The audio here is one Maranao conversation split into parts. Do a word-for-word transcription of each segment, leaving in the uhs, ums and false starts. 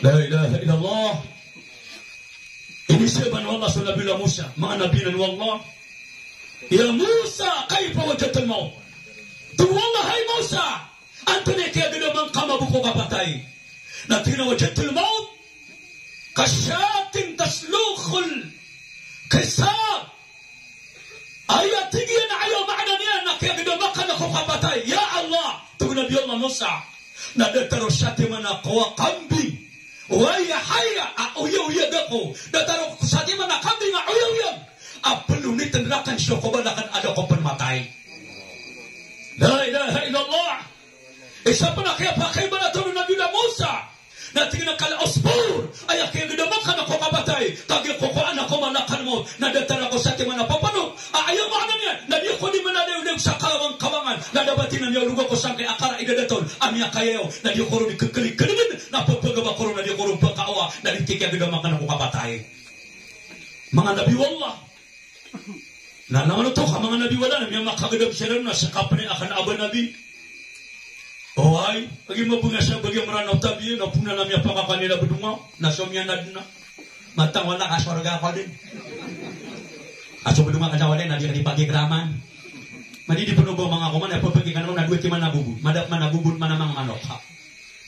La ilaha illallah. Inisabaad o Allah so Nabiyullah Musa, manga nabi anan o Allah. "Ya Musa, kayfa wajadtal mawt?" Tig o Allah, "Hay Musa, antonaa i kiyagdama ngka mambo ko kapatay?" Na tig iyan a, "Wajadtul mawt kashatin taslukhul qisab." Aya tig iyan a aya maana niyan na kiyagdama akn ko kapatay, ya Allah, tig o Nabiyullah Musa, na datar o satiman a kowa kambing, wa hiya hayya, a oyaoyag ako, datar o satiman a kambing a oyaoyag a plonitn rakn so kobal akn a da ako pn matay. La ilaha illallah. Isa pn a kiyapakaibarat o Nabiyullah Musa na tig iyan a kal usfur, aya kiyagdama akn ko kapatay, kagiya ko kowan a ko malakal mawt, na datar ako satiman a papanok. A aya maana niyan na di ako di manalayolayog sa kawankawangan, na da ba tig iyan a miyaolog ako sangkai a kara i dadatn a miyakayayaw, na di ako ron di kkliknign, na pphagaba ako ron na di ako ron pkaawa, na di tig kiyagdama akn ko kapatay. Manga nabi o Allah. Na langon oto ka manga nabi o Allah na miyamakagdam siran na ska pn i akn a ba nabi. Oway, agi mabngasa bagi a Mranaw tabiya na pn a miyapakakan iran a bdong a, na so miyanad na. Matang wala ka sorga ka dn. A so bdong a ka sa wala na di ka di pagikraman. Madi di pn o ba manga koman a pphagi ka na dowa timan a bobot. Mada man a bobot man a manga manok.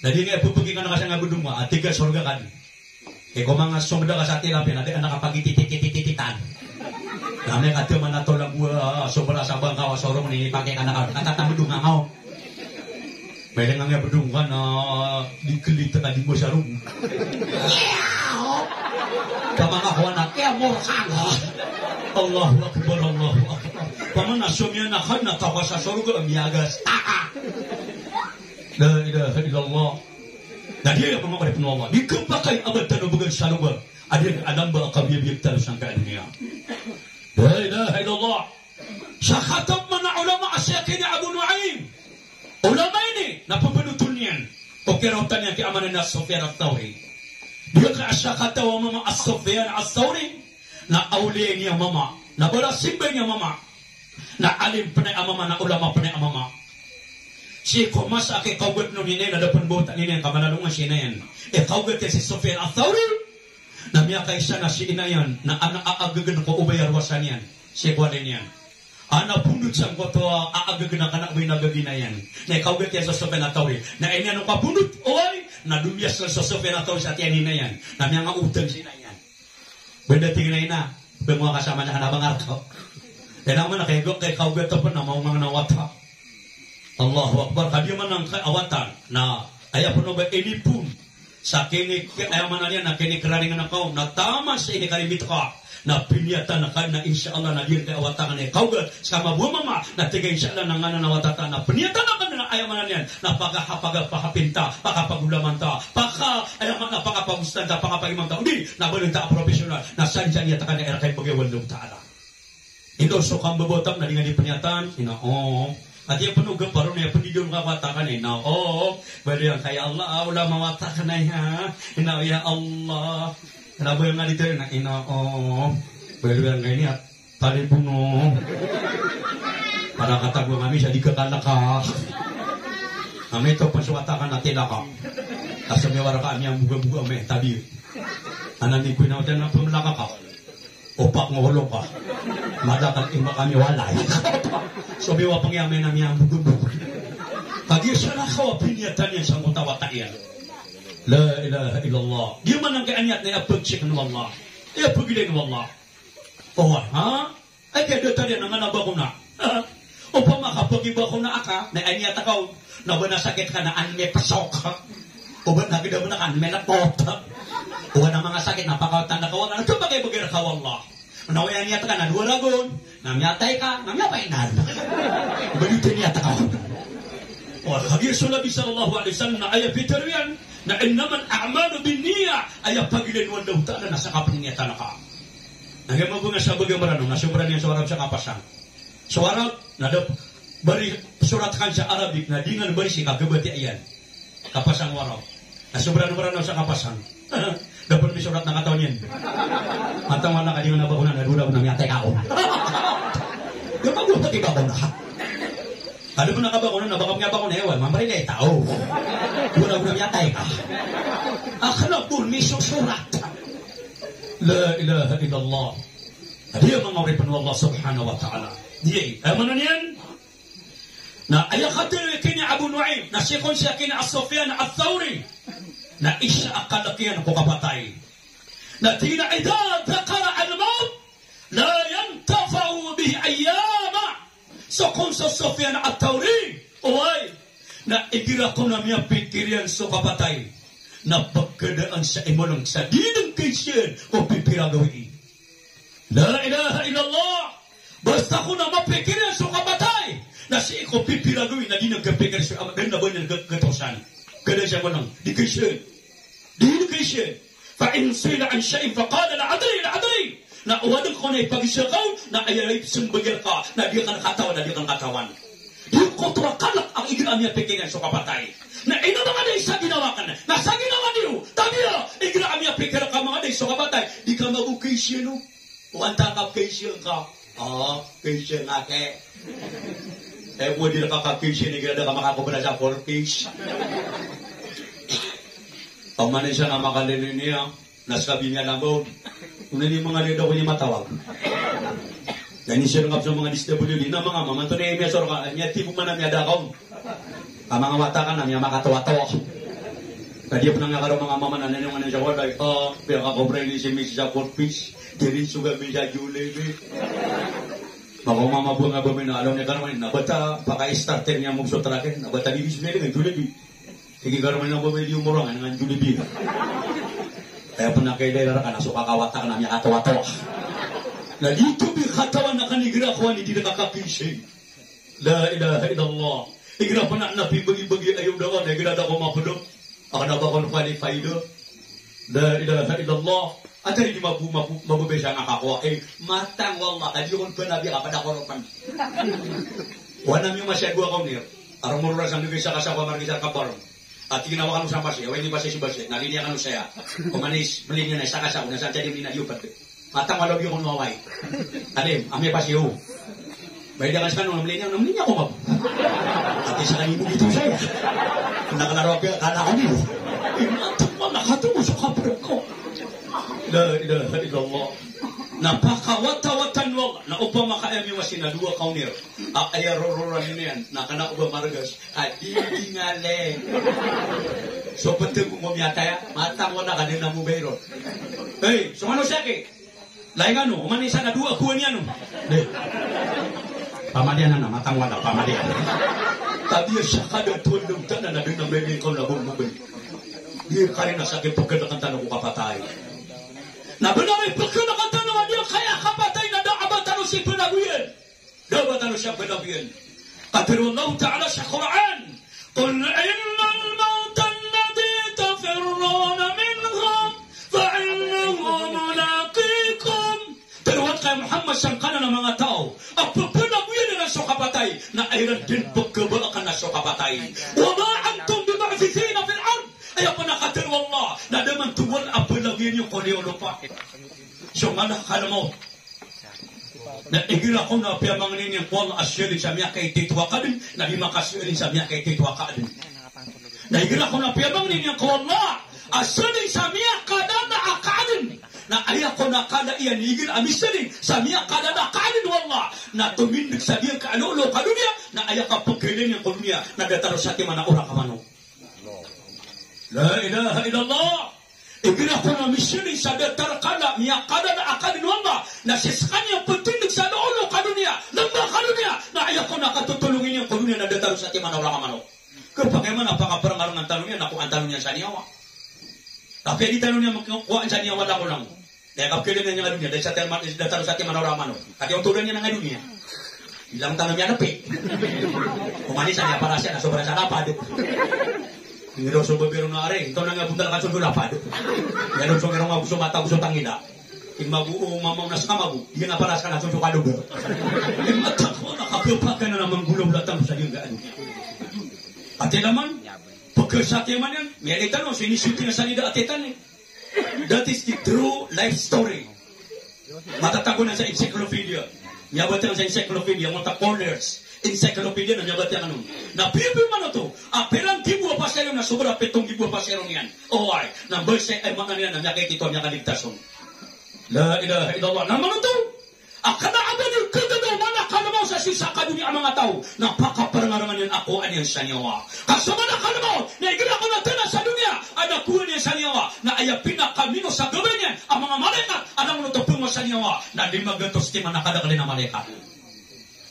Na di nga pphagi ka na ka sa nga bdong a, tig ka sorga ka dn. Iko manga somda ka sa tilapia na di anak a pagititititititan. Na may kati man a tolang buwa, sobra sa bangka, wa sorong ni pake ka na ka, katatang bdong nga ngaw. May nga nga bdong ka na di klit ka di mo sarong. Ka manga kowan a kaya mor ka nga. Allahu Akbar, Allahu Akbar. Paman a somiyan a kan na tawa sa sorga miyagas. Ah, ah. La ilaha illallah. Na di aya pn manga oripn o Allah. Di kapakay a ba tano bgan sa logar a di anan ba a kabiyabiyag tano sangkai a doniya. La ilaha illallah. Sa khatab man a ulama a Sheikh ini Abu Nu'aym. Ulama ini na pphanothol iyan o kiraotan iyan ki a maana niyan a Sufyan Ath-Thawri. Di ka a sa kataw a mama a Sufyan Ath-Thawri na awliya ini a mama. Na barasimba ini a mama. Na alim pn aya a mama, na ulama pn aya a mama. Sii ko masa a kikaogatn o ina iyan, na da pn bawatan ina iyan, ka malalongan si ina iyan. Ikaogat iyan si Sufyan Ath-Thawri, na miyakaisa na si ina iyan, na ana aagagn ko o ba aya rowasan iyan, sii ko walay niyan. Ana pondot sangkoto a aagagn a kna o ba inagag i ina iyan. Na ikaogat iyan so Sufyan Ath-Thawri. Na iniyan o kapondot, oway, na domiyasl so Sufyan Ath-Thawri sa tiyan i ina iyan. Na miyangaotang si ina iyan. Ba da tig iyan a ina, ba mo akasama niyan ka na bangar ko. Ina man a kay go, kay kaogat pn na maongangn a wata. Allahu Akbar, ka di man angkai a wata. Na aya pn o ba inipon. Sa kini, aya maana niyan na kinikraringan ka on, na taman sa inikarimbit ka. Na piniyatan ka na insha Allah na di angkai a wata ka na ikaogat. Sa maboma ma, na tig a insha Allah na nganan a wata ta, na piniyatan ka na aya maana niyan. Na paka, paka, pakapinta, pakapagulaman ta, paka, aya maana, pakapagustan ta, pakapagimam ta. Odi, na ba dn ta a professional, na san sa niyat ka na irakay pagay o Allahu Ta'ala. Ino so kambabawat na di nga di piniyatan, ina o. Ati a pn o gaparo na aya pn di dn ka wata ka na, ina o. Baloy angkai a Allah, a, ulama wata ka na aya. Ina o, ya Allah. Ina ba nga di tari na, ina o. Baloy angkai ini a Talipon o. Para katago ami sa di kakalaka. Ami to pn so wata ka na tilaka. Ka so miwara ka ami a mbogaboga ami tabi. Anan i koy na wata na pmlaka ka. Opak ngolong ka. Madakl i maka ami walay. So miwapang ami na ami a mbogaboga. Kagiya sa lakaw a piniyatan iyan sangkoto a wata iyan. La ilaha illallah. Di man angkai a niyat na aya pagsikan o Allah. Aya pagilay o Allah. Oway, ha? Ay, kaya datar iyan a ngana bakuna. Opama ka pagibakuna aka, na iniyat aka on, na ba na sakit ka na an mipsok. O ba na gdam na ka an milepot. O ba na manga sakit na pakaotan na ka o Allah. Na ito ba kay bagay rka o Allah. Na aya iniyat ka na dowa ragon, na miyatay ka, na miyapainan. Ba di iniyat ka on. O, kagiya so Nabi sallallahu alaihi wasallam na aya pitharo iyan, na innamal a'malu binniyah, aya pagilay o Allahu Ta'ala na sa kapniyatan ka. Na giyangkoto a sabagi a Mranaw, na sobra niyan so Arab sa kapasang. So Arab, na da bari sorat kan sa Arabic, na di nga bari si kagabati iyan. Kapasang o Arab. Na sobra o Mranaw sa kapasang. Da pn misorat na katawan iyan. Katawan na ka di nga na bakuna, na dowa ragon na miyatay ka on. Giyangkoto a pagibakuna. Adn pn a kabakuna na ba ka miyabakuna, oway, mamrila i taw. Dowa ragon na miyatay ka. Akn a bo nisosorat. La ilaha illallah. Aya manga oripn o Allah subhanahu wa ta'ala. Di, aya maana niyan. Na aya katharo iyan a Abu Nu'aym, na sii kon siya kini a Sufyan Ath-Thawri. Na isa a kalk iyan ko kapatay. Na tig iyan a idha dhakara al-mawt, la yantafa'u bihi ayyama. So kon so Sufyan Ath-Thawri, oway, na igira kon a miyapikir iyan so kapatay, na pkadaan sa imolong sa di dn kaisayan ko pipira gawii. La ilaha illallah. Basta kon a mapikir iyan so kapatay, na sii ko pipira gawii na di dn kapikir so ama, dn a ba niyan ga-, gatosan. Kada sa imolong, di kaisayan. Di dn kaisayan. Fa in su'ila an shay'in faqala la adri, la adri. Na o adn kon a ipagisa ka on, na aya ipsmbag iyan rka, na di akn katawan, na di akn katawan. Di ko to a kalk a igira a miyapikir iyan so kapatay. Na ino manga da i sa ginawa akn, na sa ginawa niyo, tabiya, igira a miyapikir ka manga da i so kapatay, di ka mago kaisayan o. O antaa ka kaisayan ka? Ah, kaisayan ka, ke. Eh, bo di rka kakaisayan igira da ka makakobra sa four Ks. Oman i isa na makalilin iyan. Na ska biniyan a ba on. Oman i manga leda ko niyan matawag. Na ini sir ngap so manga D S W D na manga mama, antonaa i miyasorga, miyatibo man a miyada ka on. Ka manga wata ka na miyamakatawataw. Ka di pn a ngakaro manga mama na niyan, oman i isa ko da, o, piyakakobra ini si Misis a four Ks. Diritso ka Misis a Jollibee. Maka mama bo nga ba mi na alaw niyan ka na, na bata, paka-starter niyan mo so truck iyan, na bata di bis mili nga Jollibee. Tig iyan ka roo man a ba, di omorang, nga Jollibee. Aya pn a kailay rka na so kakawata ka na miyakatawataw. Na di oto bi katawan akn igira kon a di rka kakaisayan. La ilaha illallah. Igira pn a na pibagibagi a aya odawan, igira da ko mapd on, akn a ba kon qualified. La ilaha illallah. Antaa i di mabu-, mabu-, mababaya sa ngka ko, eh, matang wallah, ka di kon pn a biya ka pd a koropn. Oway, na miyaoma sa dowa ka onir. Aromororas a nggay sa kasa ko a margisa ka baron. A tig iyan a wa kano sa basi, oway, ini basi si basi. Na liniya kano saya. Oman i mliniya na isa ka sa, na sa tiya di mliniya di opd. Matang wallah, di kon mawai. Alim, ami basi o. Ba ida ka skano na mliniya, na mliniya ko mabo. Ati sa kani mo gito saya. Na klaro a kala ko niyo. Matang wallah, katomo so kapd ko. La ilaha illallah. Na pakawatawatan o Allah. Na opama ka aya miyaoma sii na dowa ka onir. A, aya rororan iyan, na kna o ba margas. Ka di di ngale. So ptgo mo miyataya, matang wallah ka di na mo bayron. Hey, so manosiya ki. Lain kano, oman i isa na dowa kowa niyan o. Di. Pamadiyan anan, matang wallah, pamadiyan. Tabiya sa kada tuwan dn tana na di na mliliyan ka on na bo mo bay. Di karina sa kipkhalkan tano ko kapatay. Na bnar i pkhalkan tano a di kaya kapatay na da a ba tano sii pnagoyan. Da a ba tano siya pnagoyan. Katharo o Allahu Ta'ala sa Qur'an, "Qul innal mawta alladhi tafirruna minhu fa innahu mulaqikum." Tharoon ka, ya Muhammad, sangkanan a manga taw a ppnagoyan iran so kapatay, na iran dn pkhabaakn so kapatay. "Wa ma antum bimu'jizina fil ard." Aya pn a katharo o Allah, na da man towan a pnagoyan iyo ko liyo lopa. So malakal mawt. Na igira kon a piyamangnin iyan ko Allah a siyalin sa miyakaitito a kaadn, na di makasiyalin sa miyakaitito a kaadn. Na igira kon a piyamangnin iyan ko Allah a siyalin sa miyakadada a kaadn, na aya kon a kala iyan igira a misiyalin sa miyakadada a kaadn o Allah, na tomindg sa giyangkai a lolo ka doniya, na aya kapkhailay niyan ko doniya na datar o satiman a orak a manok. La ilaha illallah. Igira kon a misiyalin sa datar a kala, miyakadada a kaadn o Allah, na sii skaniyan ptindg sa lolo ka doniya, lamba ka doniya, na aya kon a katotolongin iyan ko doniya na datar o satiman a orak a manok. Khapakay man a pakaprngarangan tano niyan na kowaan tano niyan sa niyawa. Kapiya di tano niyan kowaan sa niyawa langolango. Na aya kapkhailay niyan a doniya, da satiman, datar o satiman a orak a manok. Kapiya oto da niyan a doniya. Ilang tano niyan a pi. Oman i isa niyan paras iyan na so paras a lapad. Ingd o so babay ron a ari, intaw na nga bontal ka so lapad. Iyan o so ngirong ago so mata ago so tangila. Imago o mama o nas ka mago, iyan a paras ka na so so kaloba. Iyan a matag ko na kapakay na manggolawla tano sa giyangkai a doniya. Ati laman, pkhasatiman iyan, miyailay tano so ini-shooting sa Nida Atitan i. That is the true life story. Matatago nan sa encyclopedia. Miyabatiya sa encyclopedia, mota four years. Encyclopedia na miyabatiya kano. Na pipiya man oto a pira nggibo a pasayro na sobra pitong nggibo a pasayro niyan. Oway, na mbasa i maana niyan na miyakaitito a miyakaligtas on. La ilaha illallah. Na manoto a kna a ba niyo kagagaw mala kalmaw sa sii sa kadoniya a manga taw na pakaparangarangan iyan a kowaan iyan sa niyawa. Ka so mala kalmaw na igira ko na tana sa doniya a da kowaan iyan sa niyawa, na aya pinakamino sa gabay niyan a manga malaikat a langon oto pngowa sa niyawa na lima gatos timan a kadakl iyan a malaikat.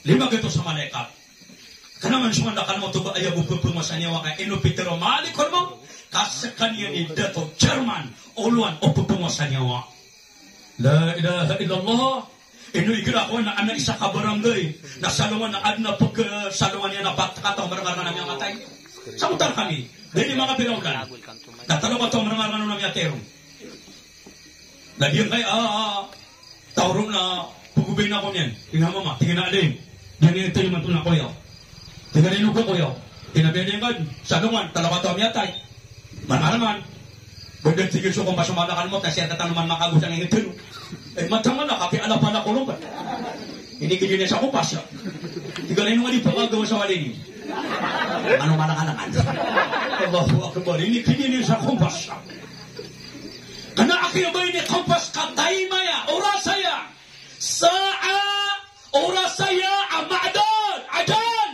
Lima gatos a malaikat. Kna man so mala kalmaw oto ba aya bo pngowa sa niyawa ka ino pitharo o Malikul Mawt ka skaniyan i dato chairman, olowan o pngowa sa niyawa. La ilaha illallah. Ino igira ko na anak isa ka barangay na salongan na adn a pkhasalongan iyan a pat kataw marngarngan a miyamatay. Sa otar kami. Dn i manga piraw dan. Na talo kataw marngarngan a miyatay ron. Na giyangkai a taw ron na pagobay na ko niyan. Tig iyan a mama, tig iyan a aden. Giyanan i taliman to na koyaw. Tig iyan a ino ko koyaw. Tig iyan a biyadn ka salongan, talo kataw a miyatay. Marngarngan. Banda tig iyan so kompas o mala kalmaw oto na siya tatanoman makago sa ngingd tano. Eh, matang mala, kapiya ala pala ko ron ba. Inikid iyan sa kompas. Tig iyan a ino nga di pkagawa sa walay niyo. Ano mala kalmaw. Allahu Akbar. Inikid iyan sa kompas. Kna a kiyabaya i kompas ka time aya, oras aya. Sa'a, oras aya a ma'dud, ajal.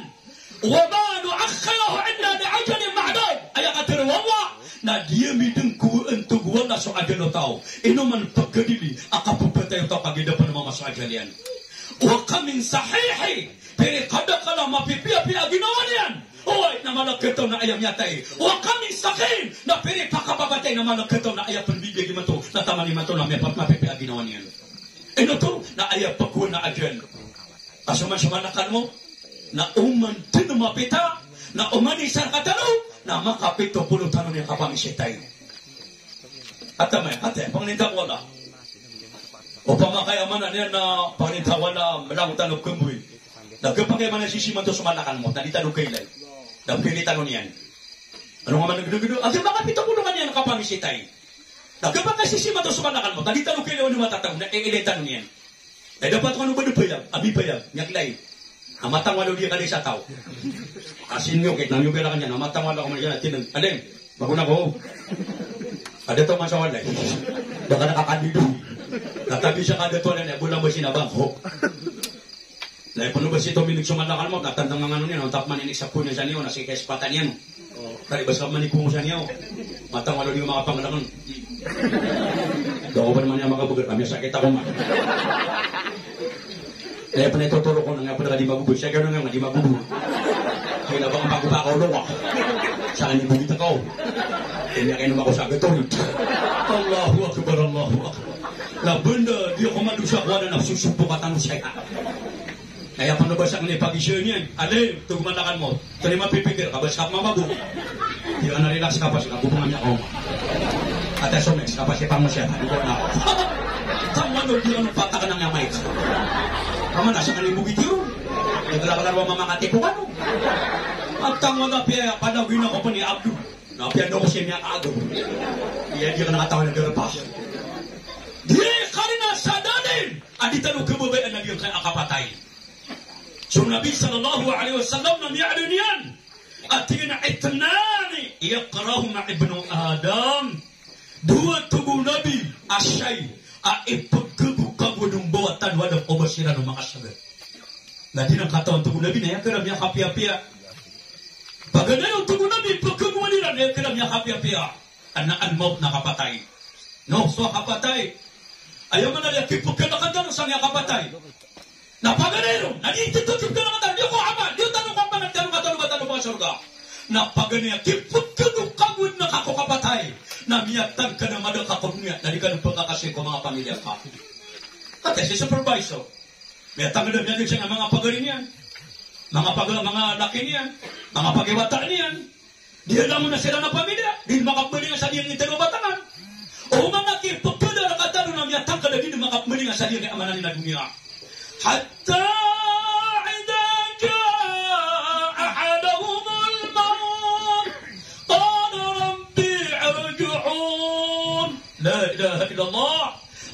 Wa ma nu'akhkhiruhu illa li ajalin ma'dud. Aya katharo o Allah na di ami dn kowaan, togo o Allah, so ajal o taw. Ino man pkadili a kapapatay o taw kagiya da pn mama so ajal iyan. Wa kam min sahihin, pira i kadakl a mapipiyapiya a ginawa niyan. Oway, na mala kataw na aya miyatay. Wa kam min saqim, na pira i pakapapatay na mala kataw na aya pn bibiya imanto, na taman imanto na miyapa-, mapipiya a ginawa niyan. Ino oto na aya pkowaan a ajal. Ka so man so mala kalmaw na oman dn mapita, na oman i isa rktano na makapito polo tano niyan kapamisitay. Atama, atama, pangninta ko Allah. Opama ka aya maana niyan na pangninta ko Allah, mlango tano kamboy. Na gpakay man a sisiman to so mala kalmaw oto, na di tano kailay. Na pili tano niyan. Ano nga man a gdogdo, a gpakay pito polo ka niyan kapamisitay. Na gpakay sisiman to so mala kalmaw oto, na di tano kailay o ano matatago, na iilay tano niyan. Na dapat kano ba dn payag, a mipayag, miyaklay. A matangwal o di ka di sa taw. A siniyokit, na miyokit ka niyan, a matangwal ako man iyan, a tinag, aling, mago na ko. A da taw man sa walay. Da ka nakakandido. Na tabi sa kadato na, na bolang ba sinabang ko. Na ipano ba si Tommy nagsumalakal mo, na tandang ang ano niya, na tapman inik sa punya sa niyo, na si kaya sipatan niya, no? Tali ba sa man ikungo sa niyo? Matang wala niyo makapangalakan. Da ko ba naman niya makabagal, kami sakit ako man. Kaya pa na ituturo ko na nga pala ka di magubo. Siya gano'n nga, di magubo. Kaya na bang magubo ako, lo ka. Sa akin, ibugit ako. Kaya niya kayo naman ako sa gato. Allahu Akbar, Allahu Akbar. Na benda, di ako madusa ko, ada nafsu, subukan tanu saya. Kaya pano ba sa kanya pag-isyo niyan? Alim, tugman na kan mo. Tani mapipikir ka ba sa mamago? Di ka na-relax ka pa sa kabubungan niya ka uma. Ate Somex, ka pa si Pangmasya, di ko na ako. Tama no, di ka nung patak na nga mic. Tama na, sa kanya bugit yun. Di ka lang kalaro mamakatipukan mo. At tama na piya, panawi na ko pa ni Abdul. Na piya daw ko siya niya kago. Iya, di ka nakatawa na darpa. Di ka rin na sa dalil. A di tano kababayaan a giyangkaya a kapatay. So Nabi sallallahu alaihi wasallam na miyaaloy niyan a tig iyan a, "Ithnani yakrahuhuma ibnu Adam." Dowa, tig o Nabi, a siyai a ipkhagokagoan o mbawataan o Adam o ba siran o makasagat. Na di nan katawan, tig o Nabi, na aya kira miyakapiyapiya. Paganay on, tig o Nabi, pkhagoan iran, aya kira miyakapiyapiya. Ana al-mawt, na kapatay. No, so kapatay. Aya maana niyan, kipkhalakal tano sa miyakapatay. Na paganay ron, na di tito kipkhalakal tano, di ko amal, di tano kapangan tano, tano, tano, tano, sorga. Na paganay a kipkhagokagoan ka ko kapatay. Na miyatangkd a madakl ka ko doniya, na di ka pkakasay ko manga pamilya ka. Ati si supervisor. Miyatangkd a miyadagsa na manga pagari niyan. Manga paga-, manga laki niyan. Manga pagiwata niyan. Di langon a siran a pamilya, di makapmalinga sa di ngitero batangan. O manga kipkada rkatano na miyatangkd a di makapmalinga sa di ngitero batangan a doniya. Hatta idha jaa ahadahumul mawt, qala rabbi irji'un. La ilaha illallah.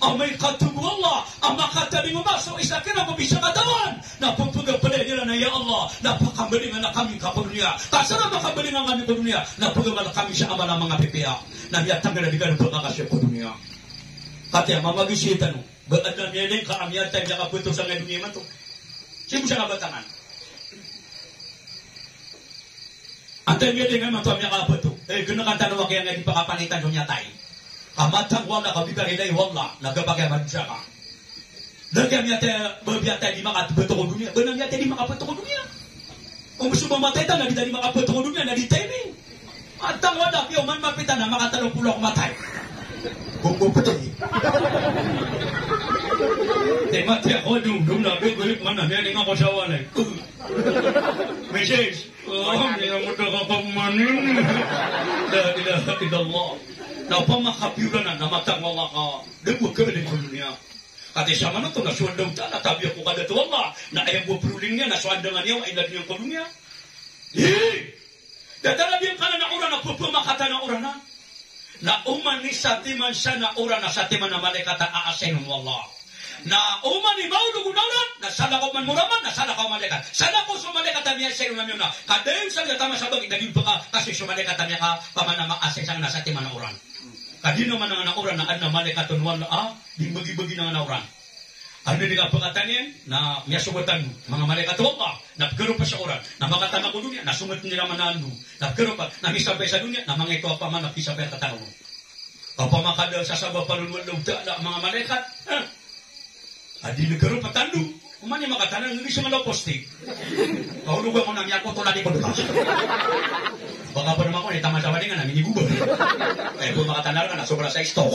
Amay ka, tig o Allah, a makatading o masa o isa kiran ko bisa katawan, na pphagaplay iran Ya Allah, na pakabalingan kami ko doniya. Ka sa na pakabalingan kami ko doniya, na pagamal kami sa amal a manga pipiya. Na miyatanggal a di kami pagkakasya ko doniya. Katii a mama gisi tano. Ba adn a miyailay ka a miyatay a miyakapato sangkai doniya mato. Sii bo sa kabatangan. Antaa i miyailay ka mato a miyakapato. Eh, gana ka tano a kiyangay di pakapanitan so miyatay. Ka matang ko Allah ka bikar ilay o Allah, na gapakay a madosa ka. Da kiya miyatay, ba miyatay di makapato ko doniya, ba na miyatay di makapato ko doniya. Om so ba matay tano a di tano di makapato ko doniya, na di timing. Matang ko Allah, kiya oman mapita na makatalo polo ako matay. Gombo pati. Te matay ako, dong, dong, na, be, be, mana, be, ni nga ko sawa na. Misis, oh, ni nga mo da ka pamanin. La ilaha illallah. Na opama ka piyoran na, na matang ko Allah ka. Da bo ka di ko doniya. Katii sa manoto na so Allahu Ta'ala, tabiya ko kadato o Allah. Na aya bo prolin iyan na so andangan iyan, wa ila doniya ko doniya. Hi! Datar a di angkanan a oran a pphmakatana oran a. Na oman i satiman san a oran a satiman a malaikat a a-assign on o Allah. Na oman i maolog on a oran, na salakaw man mora man, na salakaw a malaikat. Salakaw so malaikat a miya-assign on a miyaona. Ka da on sa miyataman sa bangkit na di pkha, kasi so malaikat a miyaka, pamana ma-assign sangkanan a satiman a oran. Ka di na man angkanan a oran na adn a malaikat on o Allah a, di mbagibagi angkanan a oran. Anda di kapakataniyan, na miyasogat tano, manga malaikat o Allah, na pkharopa sa oran, na makatana ko doniya, na sogat iran man a ando, na pkharopa, na misampay sa doniya, na manga ito a pamana pisampay a katano. Opama ka da sasabap a lolo o Allahu Ta'ala, manga malaikat, ha? A di pkharopa tano, oman i makatana, nggi sa mala posti. Kaolo ba ko na miyakoto na di ko doka. Baka ba naman ko na itaman sa waningan na minigubo. Eh, bo makatana ka na sobra sa istok.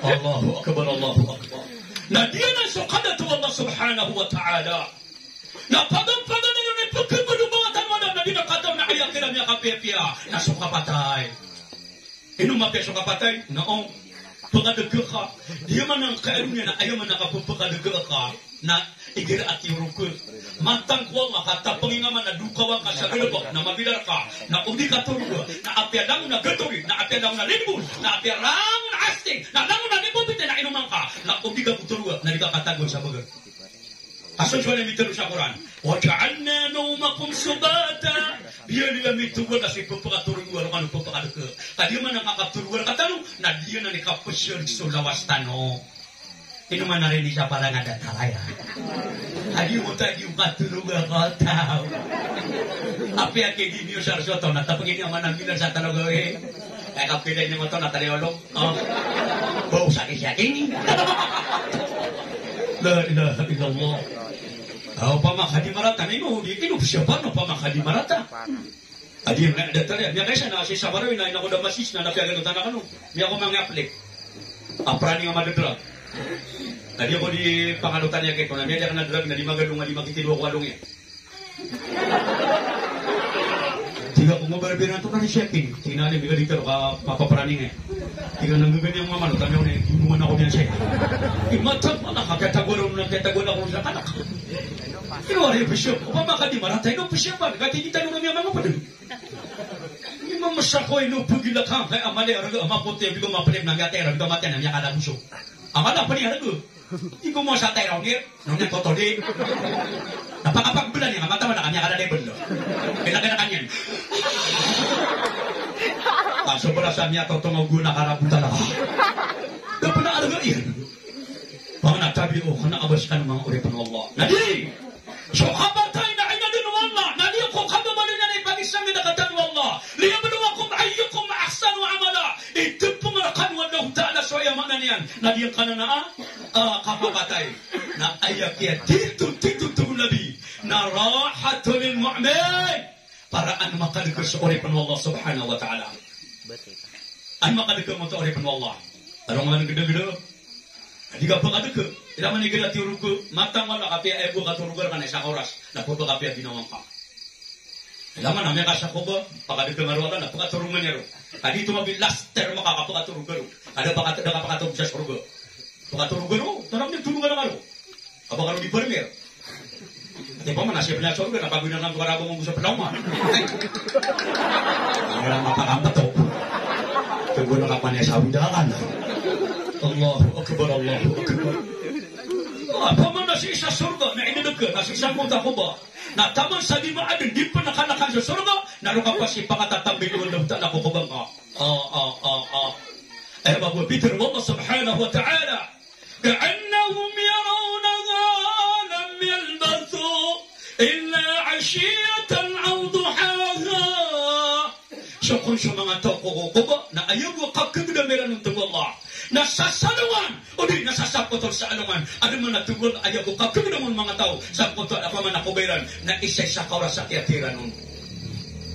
Allahu Akbar, Allahu Akbar. Na di anan so kadato o Allah Subhanahu wa Ta'ala. Na paganpagan iyan i pkhabalombalombaloy tano a, na di na kataw na aya kiran miyakapiyapiya na so kapatay. Ino mapiya so kapatay? Na o pkadg ka. Di man angkai a doniya na aya man a kapphakadg ka. Na igira a tiyorog ka. Matang ko Allah ka tapngi nga man a dokawan ka sa galbk na mabilar ka. Na o di ka toroga. Na apiya langon a gatogi. Na apiya langon a lindbon. Na apiya langon a asting. Na langon a lindbon piti na inoman ka. Na o di ka toroga. Na di ka katagoan sa baga. Ka so Tuhan a mitharo sa Qur'an, "Wa ja'alna nawmakum subata." Biyaloy ami toroga na so ipphakatoroga roo kano pphakadg ka. Ka di man a makatoroga rktano, na di anan i kapsarg so lawas tano. Ino man a rini sa parang a datar aya. Agi mo ta, agi mo katoroga ko taw. Apiya ki di niyo sa rsoto, na tapos ini aman a minar sa tano gawin. Kaya kapilay niyo mo to, na tali olog. Oh. Bau sakit-sakit ini. La ilaha illallah. Ah, opama ka di marata, na ino, di, ino psiyapan, opama ka di marata. A di, na, datar aya. Miyakaisa na, si Sabarawi na, ino ko da masis na, na piyagan o tanak ano. Miyako manga aplik. Apranning a madadrag. Na di ako di pangalotan iya kito, na miyada ka na drag, na di magalong, na di makitilo ako along iya. Tig ako, "Mabarbir na to ka ni Shekin." Tig na, "Di ka di ka, ka, papaparaning eh." Tig na, "Nggagani ako mamano, kami ako na, inuman ako niyan sa'yo." Imatag, wala ka, kaya taguan ako na, kaya taguan ako sa kanak. Ino ari pesiap, opama ka di marata, ino pesiapan, kati di tayo na niya mga pwede. Ino masako, ino pagila ka, kaya amali, araga, amapote, bigo mapalim, na miyatay, araga, matay, na miyakalaguso. Amala, pwede, araga. Igo mo sa tayra o ngir, no niyan totodi. Na pakapagbla niyan, mataman na kami akala level. Kailangan na kanyan. Kaso pala sa niya totong o guna karabu talaga. Da pala alaga iyan. Pangana tabi o kana abas kan mga oripn o Allah. Na di, so kapatay na inadn o Allah. Na di ko kababalan na ipag-isang na katan o Allah. Liyabluwakum ayyukum ahsanu amala. Itpng rkano o Allahu Ta'ala so aya maana niyan. Na di angkanan a, ah, kapapatay. Na aya kiya tito, tito, tito Nabi. Na rahatun lil mu'min. Para an makadg so oripn o Allah Subhanahu wa Ta'ala. An makadg so oripn o Allah. Alongan gdagda. Di ka pkadg. Ila man igira tiyorog ka. Matang wala ka piya aya bo katoroga rka na isa ka oras. Na pkakapiya ginawa ngka. Ila man a miyakasako ba, pkadg ka nga roo, na pkatoroga niyan roo. Ka di to mabi last term ka, ka pkatoroga roo. Ka da pkat-, da ka pkatoroga sa sorga. Pkatoroga roo, torang niyan toroga roo. Aba ka roo di permir. Di ba man a siya pn sa sorga, na pagoy na lang ko karabang ko sa pnaw man. Ay. Wala mapakambto. Tunggu na kapan iya sa undangan. Allahu Akbar, Allahu Akbar. Opama na sii sa sorga na inideg ka na sii sa kota Quba, na taman sa lima a dn di pn kanakan sa sorga, na roo ka pasi pangatatambil o Allah Ta'ala ko Quba ngka. Ah, ah, ah, ah. Aya ba bo pitharo o Allah Subhanahu wa Ta'ala, "Ka'annahum yarawnaha lam yalbathu illa 'ashiyatan aw duhaha." So kon so manga taw ko Quba na aya bo a kakegedam iran on, tig o Allah, na sa salongan odi na sa sapotol sa alongan. Anda man a, tig o Allah, aya bo a kakegedam on manga taw sa koto a pamana Quba iran na isaisa ka oras a kiyathay iran on.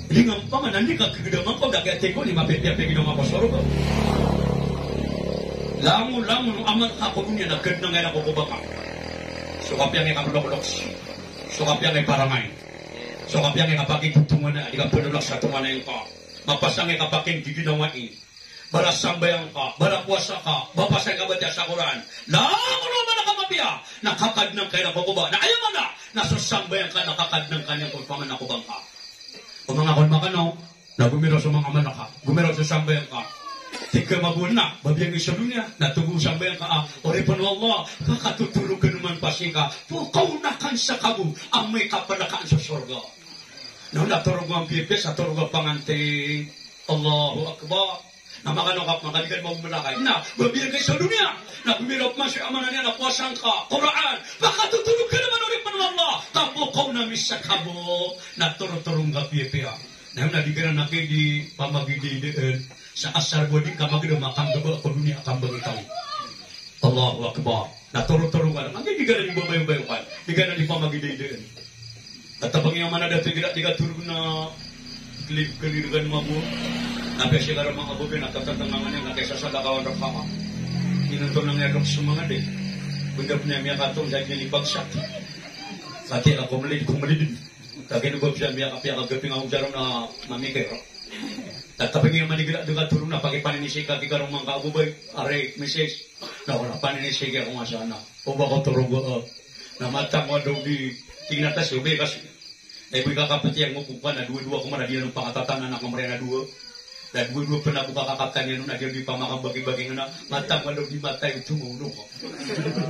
Di nga pamana di kakegedam angka o da kiyathay ko, di mapiyapiya pegedam angka ko sorga. Langon-langon o amal ka ko doniya na kadnang iran ko Quba ka. So kapiya ngka i kaploklok, so kapiya ngka i parangay, so kapiya ngka i kapakitotonganay, di kaploklok sa tonganay ngka. Mapasang i kapakinggiginawai. Bala sambayang ka, bala powasa ka, bala pasang ka batiya sa Qur'an. Langon o amal ka mapiya na kakadnang ka iran ko Quba. Na aya maana na so sambayang ka na kakadnang ka niyan ko pamana Quba ngka. O manga kon makano, na gomiraw so manga amal ka, gomiraw so sambayang ka. Tig ka mabona, ba biyangkai so doniya, na togo sambayang ka, ah, oripn o Allah, pakatotoro ka naman pasi ka, pokaw na kan sa kabo, amay ka palakaan so sorga. Na, na toroga piyapiya sa toroga panganti. Allahu Akbar. Na makano ka, makalikan mo malakay. Na, ba biyangkai so doniya. Na gomiraw pman so amal iyan na powasa ngka, Qur'an. Pakatotoro ka naman oripn o Allah. Ka pokaw na mi sa kabo. Na torotoro ngka piyapiya. Na, na di ka na naki di pamagidaydaan. Sa asar bo di ka magedam a kambaba ko doniya a kambaba taw. Allahu Akbar. Na torotoro ka na, magi di ka na di babayobayo kan, di ka na di pamagidaydaan. Tatabang iyan man a dato i geda, di ka toro na klib, klib kan mabo. Na piya si kara manga bobi na tatatang nangan iyan na kaya sa sadakawan raka. Inonton na ngaya dok so manga di. Benda pn iyan miyakatong sa iyan i pagsat. Kati a komelid, komelid. Kagin ko bisan miyakapiya ka geping a ujaro na mamikir. Tatabang iyan man i geda, di ka toro na pakipaninisi ka, di ka rong mangka bobay, ari, misis. Na wala paninisi ka ko nga sana. O ba ko toroga, ah. Na matang wado di, tig na ta si, o ba kasi. Na ibo i kakapeti a ngoko ka na dowa-dowa ko man a di na pakatatana na kamari na dowa. Na dowa-dowa pn a bo kakakatan iyan on a di na di pamakabagibagi nga na. Matang wado di matay o tomo o noko.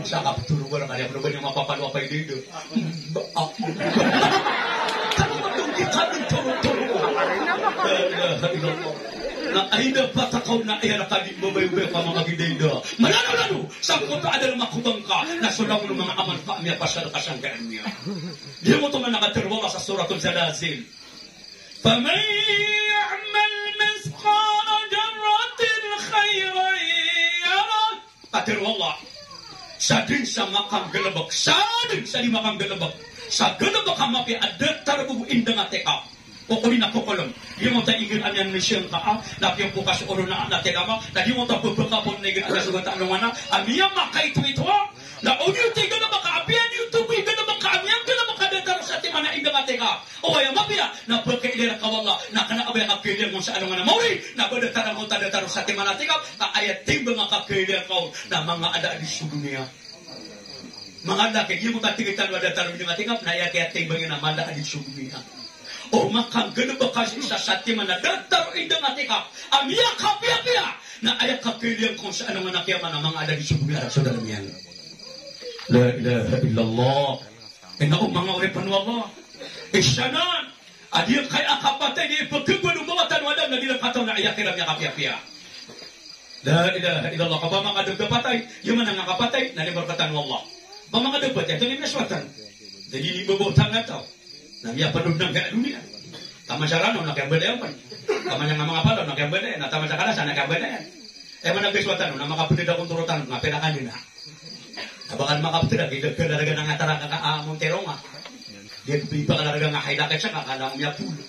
Sa kaptoro wala kali a pn o ba niyan mapapalo a paydayda. Ba, ah. Kano ba dong di kami toro-toro. La ilaha illallah. Na ay da patakaw na aya rakadi babayobayo ka manga gidayda. Malalo-lalo. Sa koto a adal a makobang ka, na so langon o manga amal ka a miyapasad ka sangkaya niyan. Giyoto man a katharo o Allah sa Suratul Zalazil. Faman ya'mal mithqala dharratin khayran yarah. Katharo o Allah. Sadn sa makanggalbk, sadn sa di makanggalbk sa galbk a mapiya a datar bo indng a tekap. Kokorin a kokolm. Giyoto a igira a miyanisiya ngka a, na piyopokas o ron a, na tekap a, na giyoto a pphakapon na igira a miyasogat a alongan a, a miyamakaitoito a, na o giyoto i galbk a, a piya giyoto bo i galbk a, a miyanggalbk a datar o satiman a indng a tekap. O aya mapiya, na pkailay rka o Allah, na kna a ba aya kakailay ngka on sa alongan a maori, na ba datar angkoto a datar o satiman a tekap, ka aya timbang a kakailay ngka on, na manga ada a di so doniya. Manga laki, giyoto a tig tano a datar o indng a tekap, na aya kiyatimbang iyan na mala a di so doniya. O makanggalbk ka sii sa satiman a datar o indng a tekap a miyakapiyapiya, na aya kakailay ngka on sa alongan a kiyamat na manga ada a di so doniya, rk so dalm iyan. La ilaha illallah. Ino manga oripn o Allah. Isa nan a di kaya kapatay, di pkhagowad o mbawataan o Adam na di rk kataw na aya kiran miyakapiyapiya. La ilaha illallah. Ka ba manga dn kapatay, iyo man a manga kapatay na di rk kataw o Allah. Ba manga dn kapatay, ito ni miyaswatan. Jadi di babawatan a taw na miyapanood na gaya doniya. Taman sa Ranaw na kiyabadayan pn. Taman sa Ngamangapalaw na kiyabadayan. Na taman sa Kalasa na kiyabadayan. Aya man a kaswatan on na makapd a kon torotan na pira ka dn a. Ka ba ka makapd a, di ka larga na nga taraka ka, ah, Montero nga. Di ka larga nga Hilux ka, ka lang miyapolo.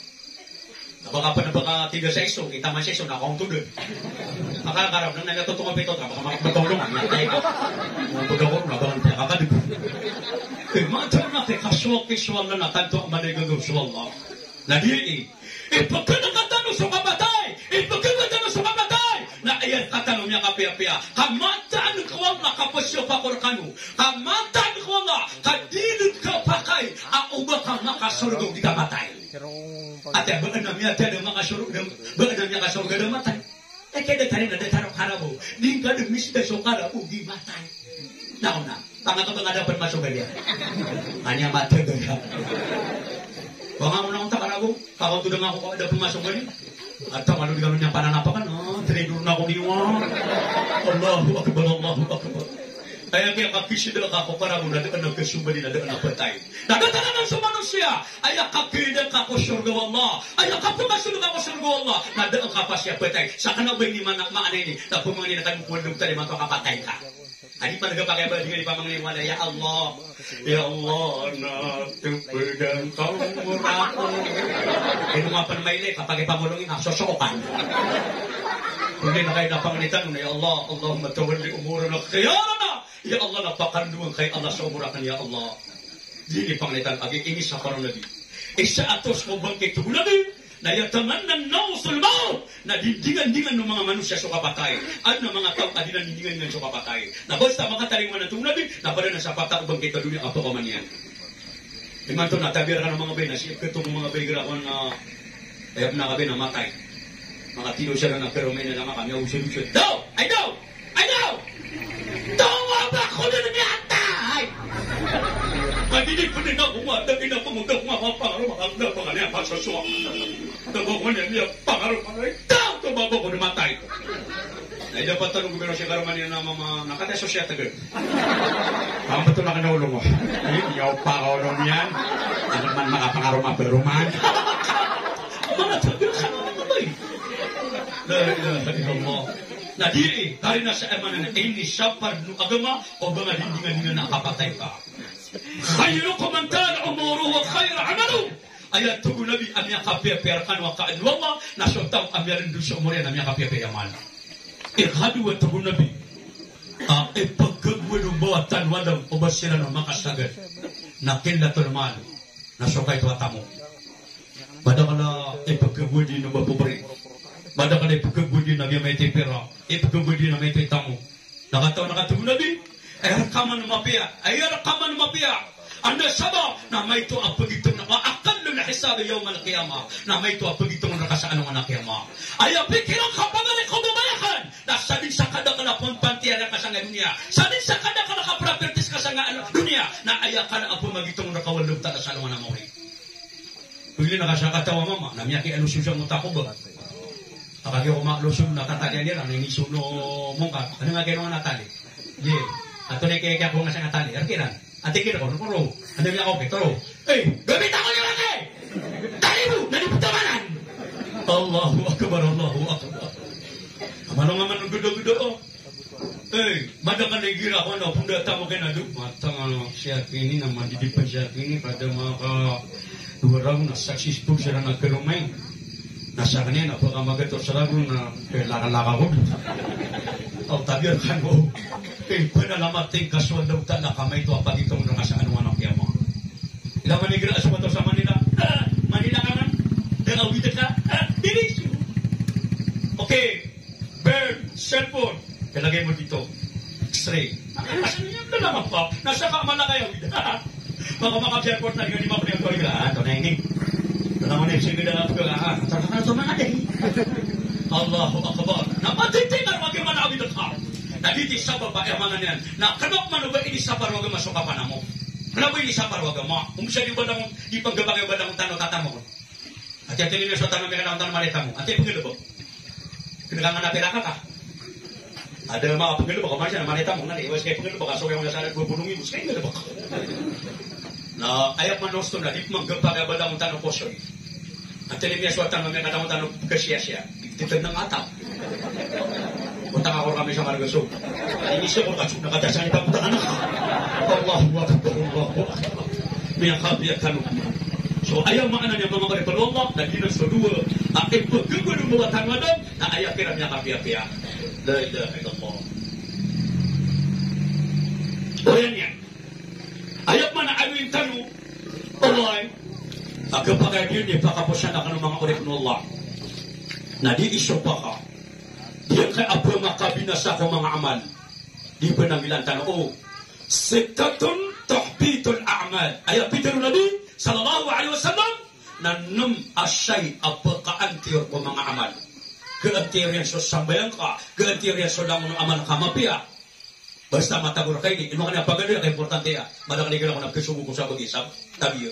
Ka ba ka pn a ba ka tiga sa iso, i taman sa iso na kaonto dn. Makakarap na nga totongo pito, ka ba ka makapd a tolong, na kaya ka. Kaonto dn ako, na ba ka kakadb. Eh, mataan a kay kaswal, kaswal na tanto a mala i gagaw so Allah. Na di, eh, Ipkhagowad tano so kapatay, ipkhagowad tano so kapatay. Na aya rk tano miyakapiyapiya. Ka mataan ko Allah ka pziyapa ko rkano. Ka mataan ko Allah ka di dn kapakay a oba ka makasorga o di ka matay. Ati a ba adn a miyatay a da makasorga, ba adn a miyakasorga a da matay. Aya kiyadatar iyan na datar o karabo. Di ngka dn misda so karabo di matay. Na ona. Tanga ka ba nga da pn masogal iyan. Anya matag ka. Ba nga mo na onta ka rago, ka ko to da nga ko ka da pn masogal iyan. At tama lo di kami niyan pananapakan, ah, trinidor na ko niyo, ah. Allahu Akbar, Allahu Akbar. Aya kiyakakisida ka ko ka rago na da a kasogal iyan, na da a patay. Na da tanan so manosiya, aya kakida ka ko sorga o Allah, aya kapakasold ka ko sorga o Allah, na da a kapasiyapatay. Sakn a ba ini maana, maana ini, na pamangnin ka ko walo tali mato kapatay ka. Adi pn ka pakay ba di nga di pamangnin wala, ya Allah. Ya Allah, na tupdn ka ko umor ako. Ino nga pn mailay, kapakay pamolongin, na sosokan. Kundi na kay na pangnitan, ya Allah, Allahumma tawalli umurana khiyarana. Ya Allah, na pakandoan ka, ya Allah, so omor akn, ya Allah. Di ini pangnitan, agi ini sapar o Nabi. Isa a tos ko bangkit o Nabi, na yatamanna an-nasu al-mawt, na dindingandingan o manga manosiya so kapatay. Adn a manga taw a di na dindingandingan so kapatay. Na basta makatalingoma na to o Nabi, na pada na sa pata o bangkit a doniya a pakaoma niyan. Imanto na tabiya rkano manga bai na sii pkhato o manga bai igira ko na, aya pn a kabay na matay. Makatilo siran a karoma iyan a manga kami a osod-osod. Daw! Ay daw! Ay daw! Daw a ba ko dn miyatay! Ay di di pn ako nga, da ina ko mo, da ko nga mapangaroma, da pangaroma, da pangaroma, da pangaroma, daw, daw ba ko dn matay. Na ida pn tano gomiraw si karoma niyan a mama, na kataya so siya tagal. Pambeto na kna olo mo. Ini niyo pa olo niyan. Ano man makapangaroma-paroma. Mana tagal ka na manga bai. La ilaha illallah. Na di, karina sa aya maana na ini sapar o agama, o ba nga dindingandingan a kapatay ka. Khairukum man tala umruhu wa khathura amaluhu. Aya tig o Nabi a miyakapiyapiya rkano a kaadn o Allah, na so taw a miyalandoy so omor iyan a miyakapiyapiya i amal. Ikadwa tig o Nabi, a, ipkhagowad o mbawataan tano a Adam o ba siran a makasagad na qillatul mal, na so kaito a tamok. Madakl a ipkhagowad iyan o ba pobri. Madakl a ipkhagowad iyan a giya maito i pira. Ipkhagowad iyan a maito i tamok. Na katawan a katig o Nabi, aya rk man o mapiya, aya rk man o mapiya. Anda sabap, na maito a pagitong na, wa aqallul hisabi yawmal qiyamah. Na maito a pagitong rka sa alongan a qiyamah. Aya pikiran ka pagari ko babayaan, na sadn sa kadakl a pon pantiya rka sangkai doniya. Sadn sa kadakl a kaproperties ka sangkai doniya. Na aya kala a pamagitong rka o Allah Ta'ala sa alongan a mawri. Pagilay na ka sa kataw a mama, na miyakialosoy sa mota ko ba. Kagiya ko maalosoy na tatalian iran, na iniiza o mongkar. Ano nga kailangan a tali? Ye. Antonaa i kiyakowaan sa nga tali? Rk iran. Antonaa i kiyakowaan? Toro. Antonaa i kiyakowaan? Toro. Eh, gamit ako niyo, rk! Tali mo! Na di ptamanan! Allahu Akbar, Allahu Akbar. Amano nga man o gdo-gdo, o. Eh, madakl a igira ko na pnda tamok iyan a do, matang a siyakini na madidipn siyakini, kada makadowa ragon na successful siran a karoma iyan. Na sakn iyan na pkamagatos ragon na pelakalaka ko. Aw, tabiya rkano. Eh, pnalamat ingka so Allah Ta'ala ka maito a pagitong rka sa alongan a qiyamah. Ilay man igira a so mataw sa Manila. Ah, Manila ka man? Da a awid ka? Ah, diri. Okay. Burn, cellphone. Ilagay mo dito. X-ray. Ano niyan? Wala naman pa. Nasa ka man na kayo. Baka maka-airport na, hindi mo ako niyang tuloy. Ah, ito na ini. Ito na mo na yung sige na lang ko. Ah, ito na, ito na, ito na. Allahu Akbar. Na matitingar, wag yung manawid ang tao. Na dito sa baba, yung mga niyan. Na kanok man ba ini sa parwaga, masuka pa na mo. Ano ba ini sa parwaga mo? Kung siya di ba lang, di pagkabagay ba lang tano tatamo ko? Ati, ati niyo so tano, may kailangan tano maleta mo. Ati, pagkano ba? Kailangan na pera ka ka. Ada mga pagkano ba, kaman siya na maleta mo, na iwas kayo pagkano ba, kaso kayo na sana, bubulungi mo, kayo na ba? Na, ayak man gusto na, di magkapagabala mo tano ko, sorry. Ati niyo so tano, may kailangan tano kasiya-siya. Di tanda nga tao. Utang ako kami sa Margaso. Ay, isa ko, kaso nakatasan ito, utang anak. Allahu Akbar, Allahu Akbar. Miyakapiya tano. So, aya maana niyan, manga oripn o Allah, na giyanan so dowa a ipkhagowad o mbawataan o Adam, na aya kiran miyakapiyapiya. La ilaha illallah. Oriyan iyan. Aya maana a awiin tano, Allah, a kapakay niyan i pakaposan akn o manga oripn o Allah. Na di iso paka. Di aya ka a pmakabinasa ko manga amal. Di pn a milan tano, o. Sittatun tuhbitul a'mal. Aya pitharo o Nabi sallallahu alaihi wasallam, na nm a shayi a pkaantiyor ko manga amal. Kaantiyor iyan so sambayang ka, kaantiyor iyan so langon o amal ka a mapiya. Basta matago rka ini, ino kaniyan pagaloya ka importante a. Madakl i gana ko na pkhasogo ko sabagi sa tabiya.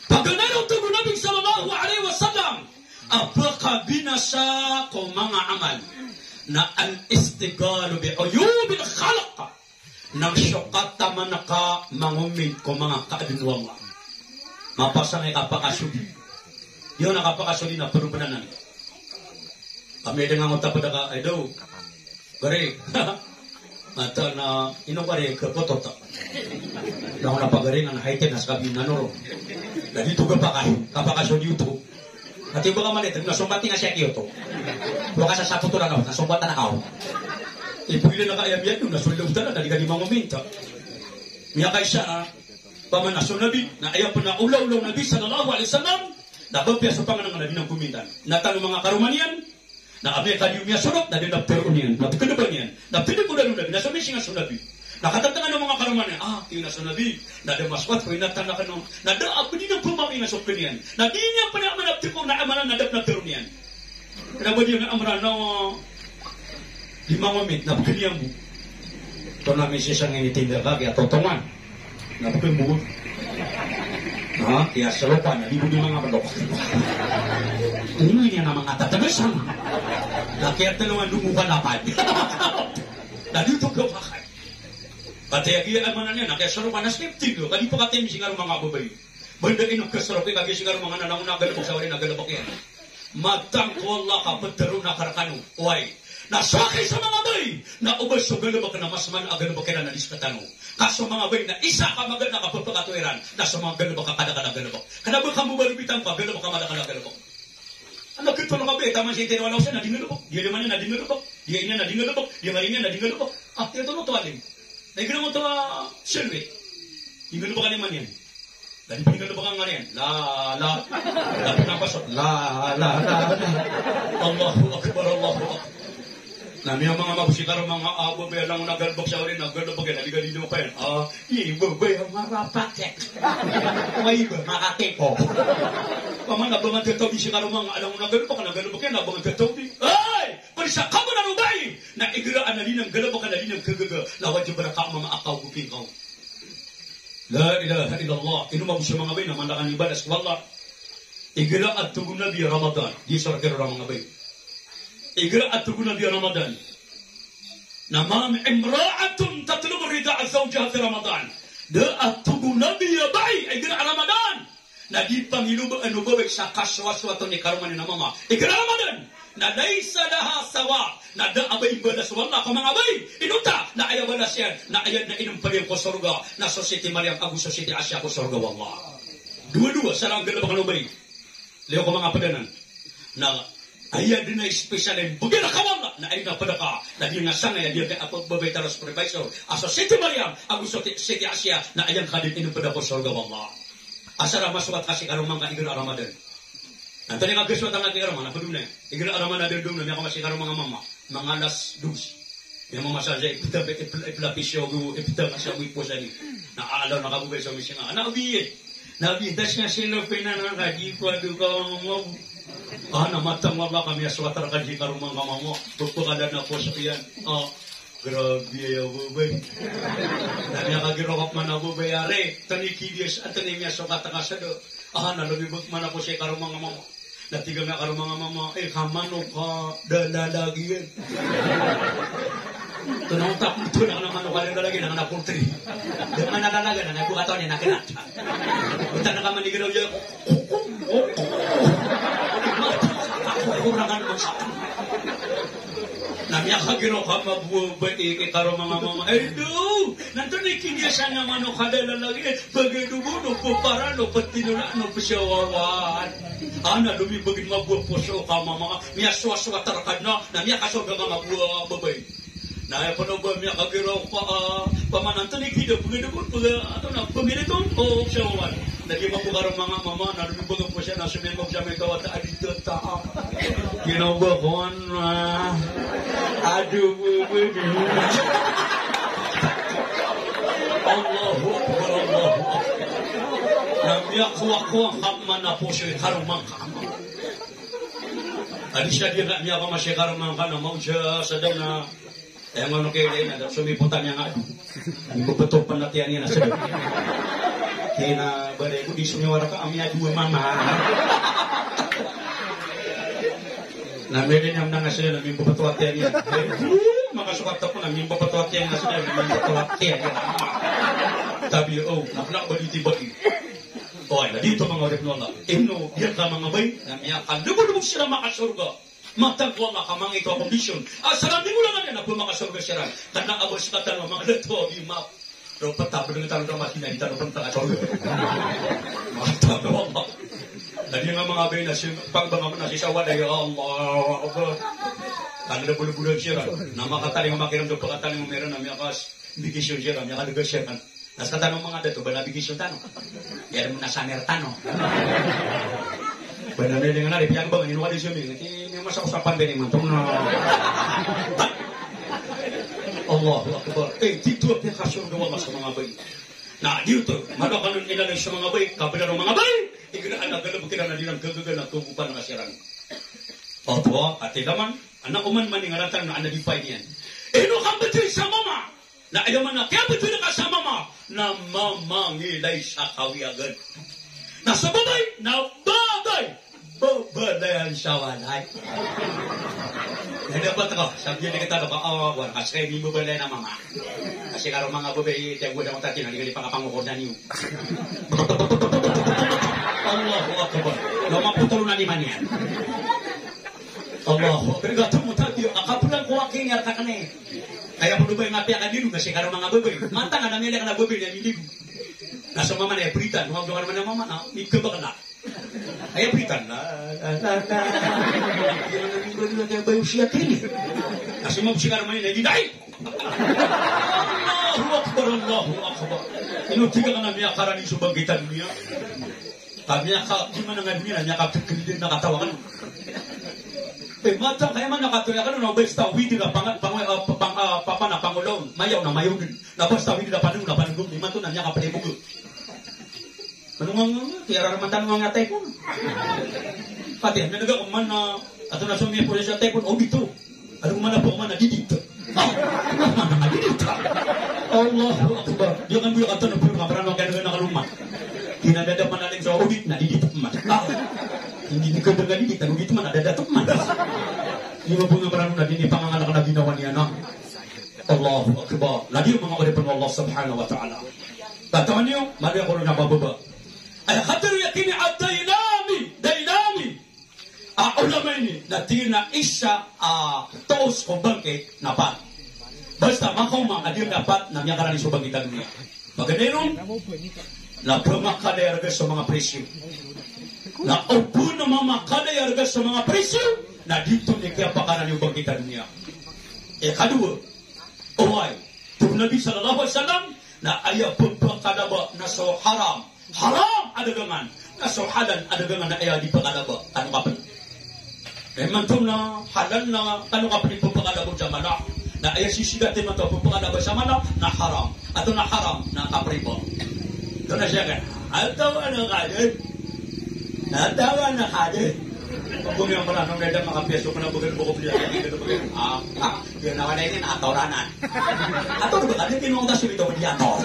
Paganay o tig o Nabi sallallahu alaihi wasallam a pkabinasa ko manga amal na al-istighal bi uyubil khalq. Na so kataman ka mangomint ko manga kaadn o Allah. Mapasang i kapakasodi. Iyo na kapakasodi na pnopnanan. Kami dn angkoto a pd ka, ay daw. Gari. Mata na ino gari ka potot. Na ako na pagari na high ten na sa kabi na noro. Dadi to kapakay, kapakasodi oto. Ati ba ka mali, na sombat nga siya kiyoto. Ba ka sa saputo na, na sombat na ako. Ipo ila na kaya miyado, na solo tala, na di ka di mangominta. Miyakaisa, pamana so Nabi, na aya pn a olaola o Nabi sallallahu alaihi wasallam, na ba piya so pangnangan na di na kominta. Na tano manga karoma niyan, na amay ka di miyasorot, na di na ptharoon iyan, na pkadaba niyan, na ptharoon iyan, na so misinga so Nabi. Na katatngan o manga karoma niyan, ah, tig iyan a so Nabi, na da masowat ko inatan akn on, na da a pd iyan pmawingan so pd iyan, na di niyan pd a amay na ptharoon, na amay na da pn a ptharoon iyan. Kna ba di iyan amay na, di mangomit, na pkd iyan bo. Tonaa misisang ini tinda ka, kiyatotongan. Na pkd iyan bo. Ha, kiyasalopan, na di bo di manga pndok. Ini niyan a manga tatagasan. Na kiyatnongan domo ka lapad. Na di oto kapakay. Pati agi a mana niyan, na kiyasalopan na skip tigo. Ka di pakatay misingaro manga babay. Banda ino kasarap i kagiya singaro manga na langon a galbk sa wari na galbk iyan. Matang ko Allah ka ptharoon akn rkano. Oway. Na so aki sa manga babay, na o ba so galbk na mas malo a galbk iran a di skatano. Ka so manga babay na isa ka magaan a kapphakato iran, na so manga galbk a kadakl a galbk. Kna ba ka mobalobitan ka galbk a madakl a galbk. Ano kito na ka babay, taman sa intiro a lawsan na di ngalbk, di a lima niyan na di ngalbk, di a ina na di ngalbk, di a mali niyan na di ngalbk. Ah, ito na to alim. Na igira mo to, ah, selwe. Di ngalbk a lima niyan. Dadi pn i galbk a ngari iyan. La, la. Dadi pn a pasok. La, la, la, la. Allahu Akbar, Allahu Akbar. Na miyamanga mako si karoma nga a babay a langon a galbk sa wari na galbk iyan, na di ka di dopa iyan. Ah, i babay a marapaket. Oway ba, makatiko. Pamana ba nga tataw di si karoma nga a langon a galbk, na galbk iyan, na ba nga tataw di. Ay! Pd sa kabanan o babay. Na igira a na di niyan galbk, na di niyan kagaga, na wajib rka a mama a kaogopin ka on. La ilaha illallah. Ino mambo so manga babay na mandakl a ibadah ko Allah. Igira a togo o Nabi a Ramadan, di sorga ron a manga babay. Igira a togo o Nabi a Ramadan. Na ma min imra'atin tatlubu rida zawjiha fi Ramadan. Da a togo o Nabi a babay, igira a Ramadan. Na di pangilobaan o babay sa kasowasowat o ni karoma niyan a mama. Igira a Ramadan. Na laysa laha sawab. Na da a ba imbalas o Allah ko manga babay. Ino ta, na aya balas iyan, na aya dn a inompad iyan ko sorga, na so Siti Maryam ago so Siti Asiya ko sorga o Allah. Dowa-dowa sa galbk o babay. Liyo ko manga pd anan. Na aya dn a special a ibgay rka o Allah, na aya dn a pd ka, na di nga sangay a di a babay tano a supervisor a so Siti Maryam ago so Siti Asiya, na aya ngka dn inompad ko sorga o Allah. Asar a masowat ka si karoma ngka igira a Ramadan. Antonaa i kagasowatan ka si karoma nga na pd on na. Igira a Ramadan na dn dn na miyakaoma si karoma nga a mama. Manga alas dos. Miyamamasa sa ipta, ipla, ipla pisyo go, ipta ka sa go iposan i. Na alaw na kabogay so misinga. Na obi iyan. Na obi iyan, tas nga sila pinanang ka di ko ado ka mama. Ah, na matang o Allah ka miyasowat rka si karoma nga a mama. Pphakadan a poso iyan. Ah. Grabe aya babay. Na miyakagiraw ka pman a babay, ari, tani kidiya sa, tani miyasokat ka sa da. Ah, na lobi bek man ako si karoma nga mama. Na tig a miyakaroma nga mama, eh, ka manok ka da lalagian. Tonaa otak mo to na kna manok ka da lalagian, na kna poultry. Da man a lalagian, na bo katawan iyan na kna. Otak na ka man igiraw iyan. Na miyakagiraw ka mabobay i karoma nga mama. Ay, do! Na antonaa i kidiya sa nga manok ka da lalagian, pagado bo no, pparalo, ptinola no, psawawan. Ana, lobi bek man bo a poso ka mama. Miyasowasowat rka dn, na miyakasorga ka mabobay. Na aya pn o ba miyakagiraw ka, ah, pamanantan i kida pagada pn, paga, ato na, pamili ton, o, siya wan. Na di mapagaro manga mama, na di mapagaro siya, na sumimag sa may kawata, adi tata. Ginawa ko na. Ado, bu, bu, bu. Allahu Akbar, Allahu Akbar. Na miyakuwakuwa ka man a poso i karoma ngka. Adi siya di nga miyakaoma si karoma ngka na maoja sa dana. Aya ngano kaya na da somipotan iyan a adu. Mimbebetopan a tiyan iyan a sede. Kena bare ko di somiwara ka a miyadu a mama. Na miyada niyan a manga sede na mimbebeto a tiyan iyan. Makasokat ako na mimbebeto a tiyan iyan a sede, mimbebeto a tiyan iyan. Tabi o, na kena ba di tibagi. Oy, na di oto manga oripn o Allah. Ino, di ka manga bai, na miyakalebodebod siran makasorga. Matag ko Allah ka mangito a kondisyon. Asar a mingolalan iyan na pmakasorga siran. Kna a ba sekatano a manga dato a bimap. Ro pta, pdng tano ka Madina, di tano pn pakasorga. Matag ko Allah. Na di nga manga bai na sii pagbangaman na sii sa wada, ya Allah. Kna da boleh-boleh siran. Na makatalingoma kiran, da pakatalingoma iran na miyakas. Bikisyon siran, miyakadga siran. Na sekatano manga dato, ba na bikisyon tano. Aya dn na saner tano. Ba na miyadng na di piyagbangan, ino ka di siyaming. Ino masa ko sa pandemic man, tong na. Allahu Akbar. Eh, di oto a piyakasorga o Allah sa manga bai. Na, di oto. Madakan on inalay sa manga bai. Kabnar o manga bai. Igira anak galbk iran na di iran gagaga na togopan ka siran. Oto, ati daman. Anak oman maningaratan na anak di painian. Ino kambthoy sa mama. Na aya maana a kiyabthoy ka sa mama na mamangilay sa kawiyagan. Na so babay na babay, babalayan sa walay. Na dapat ka, sabi niya, di kita dapat, oh, wala, kasi kayo, di babalayan ang mama. Kasi karo manga babay, tiyago na ko tati, na di ka di pakapangukodan iyo. Allahu Akbar. Na maputol na ni maniyan. Allahu Akbar. Gato mo tati, akapulan ko akin, yar ka kane. Kaya ko dubay nga piya ka dido, kasi karo manga babay. Mantang a na miyada ka na babay na minido. Na so mama na aya pritan, mama na mama na, migabak na. Aya pritan, la, la, la, la. Di na minido na kaya bayo siya kini. Kasi mabsi ka naman yun, ay, di, dai! Allahu Akbar, Allahu Akbar. Ino tig ka na miyakarani so bangkit a doniya. Ka miyaka, di man nga doniya, miyaka pkilid na katawa kano. Eh, mata, kaya man nakatoya kano, na basta widi na pang-, pang-, ah, pang-, ah, papa na pangolaon, mayaw na mayaw dn. Na basta widi na panong, na panong, di man to na miyaka prebog. Ano nga, nga, nga, kaya raraman tano nga typhoon. Pati, may naga ko man na, ato na so miya pwede sa typhoon, o dito. Ano man na po man na didit. Ah, ano man na didit. Allahu Akbar. Di ka mbiyo katan a puro ka parano kaya na kaluma. Di na dada manaling sa audit na didit man. Ah, hindi ni ka daga didit, audit man, na dada man. Di ba po nga parano na di ni pangangalak na ginawa niya na. Allahu Akbar. Na di manga oripn o Allah Subhanahu wa Ta'ala. Katawan iyo, mali ako rin nabababa. Ay, katawan iyo, kini a Dailami, Dailami. A ulama ini, na tig iyan a isa a toos ko bangkit na pat. Basta makaoma a di na pat na miyakarani so bangkit a doniya. Paganay ron, na pmakalay a rga so manga presyo. Na o ba na mamakalay a rga so manga presyo, na di oto niyan kiyapakarani o bangkit a doniya. Ikadowa, oway, tig o Nabi sallallahu alaihi wasallam, na aya pphakadaba na so haram. Haram a dagangan, na so halal a dagangan na aya di pkhalaba, kano ka pn. Na imanto na halal na kano ka pn i pphakhalaba sa mala. Na aya sisigat imanto a pphakhalaba sa mala, na haram. Ato na haram, na kapriba. Ito na siya ka. Atawa na kadi. Atawa na kadi. Pag bumiyang pala, nung dada makapiyaso ka na bagal bukop niya, bagal, bagal. Ah, ah, yan na wala ini, na ataw ranan. Ataw na ba kadi, kinuwang ta sumito ko diyan, oh.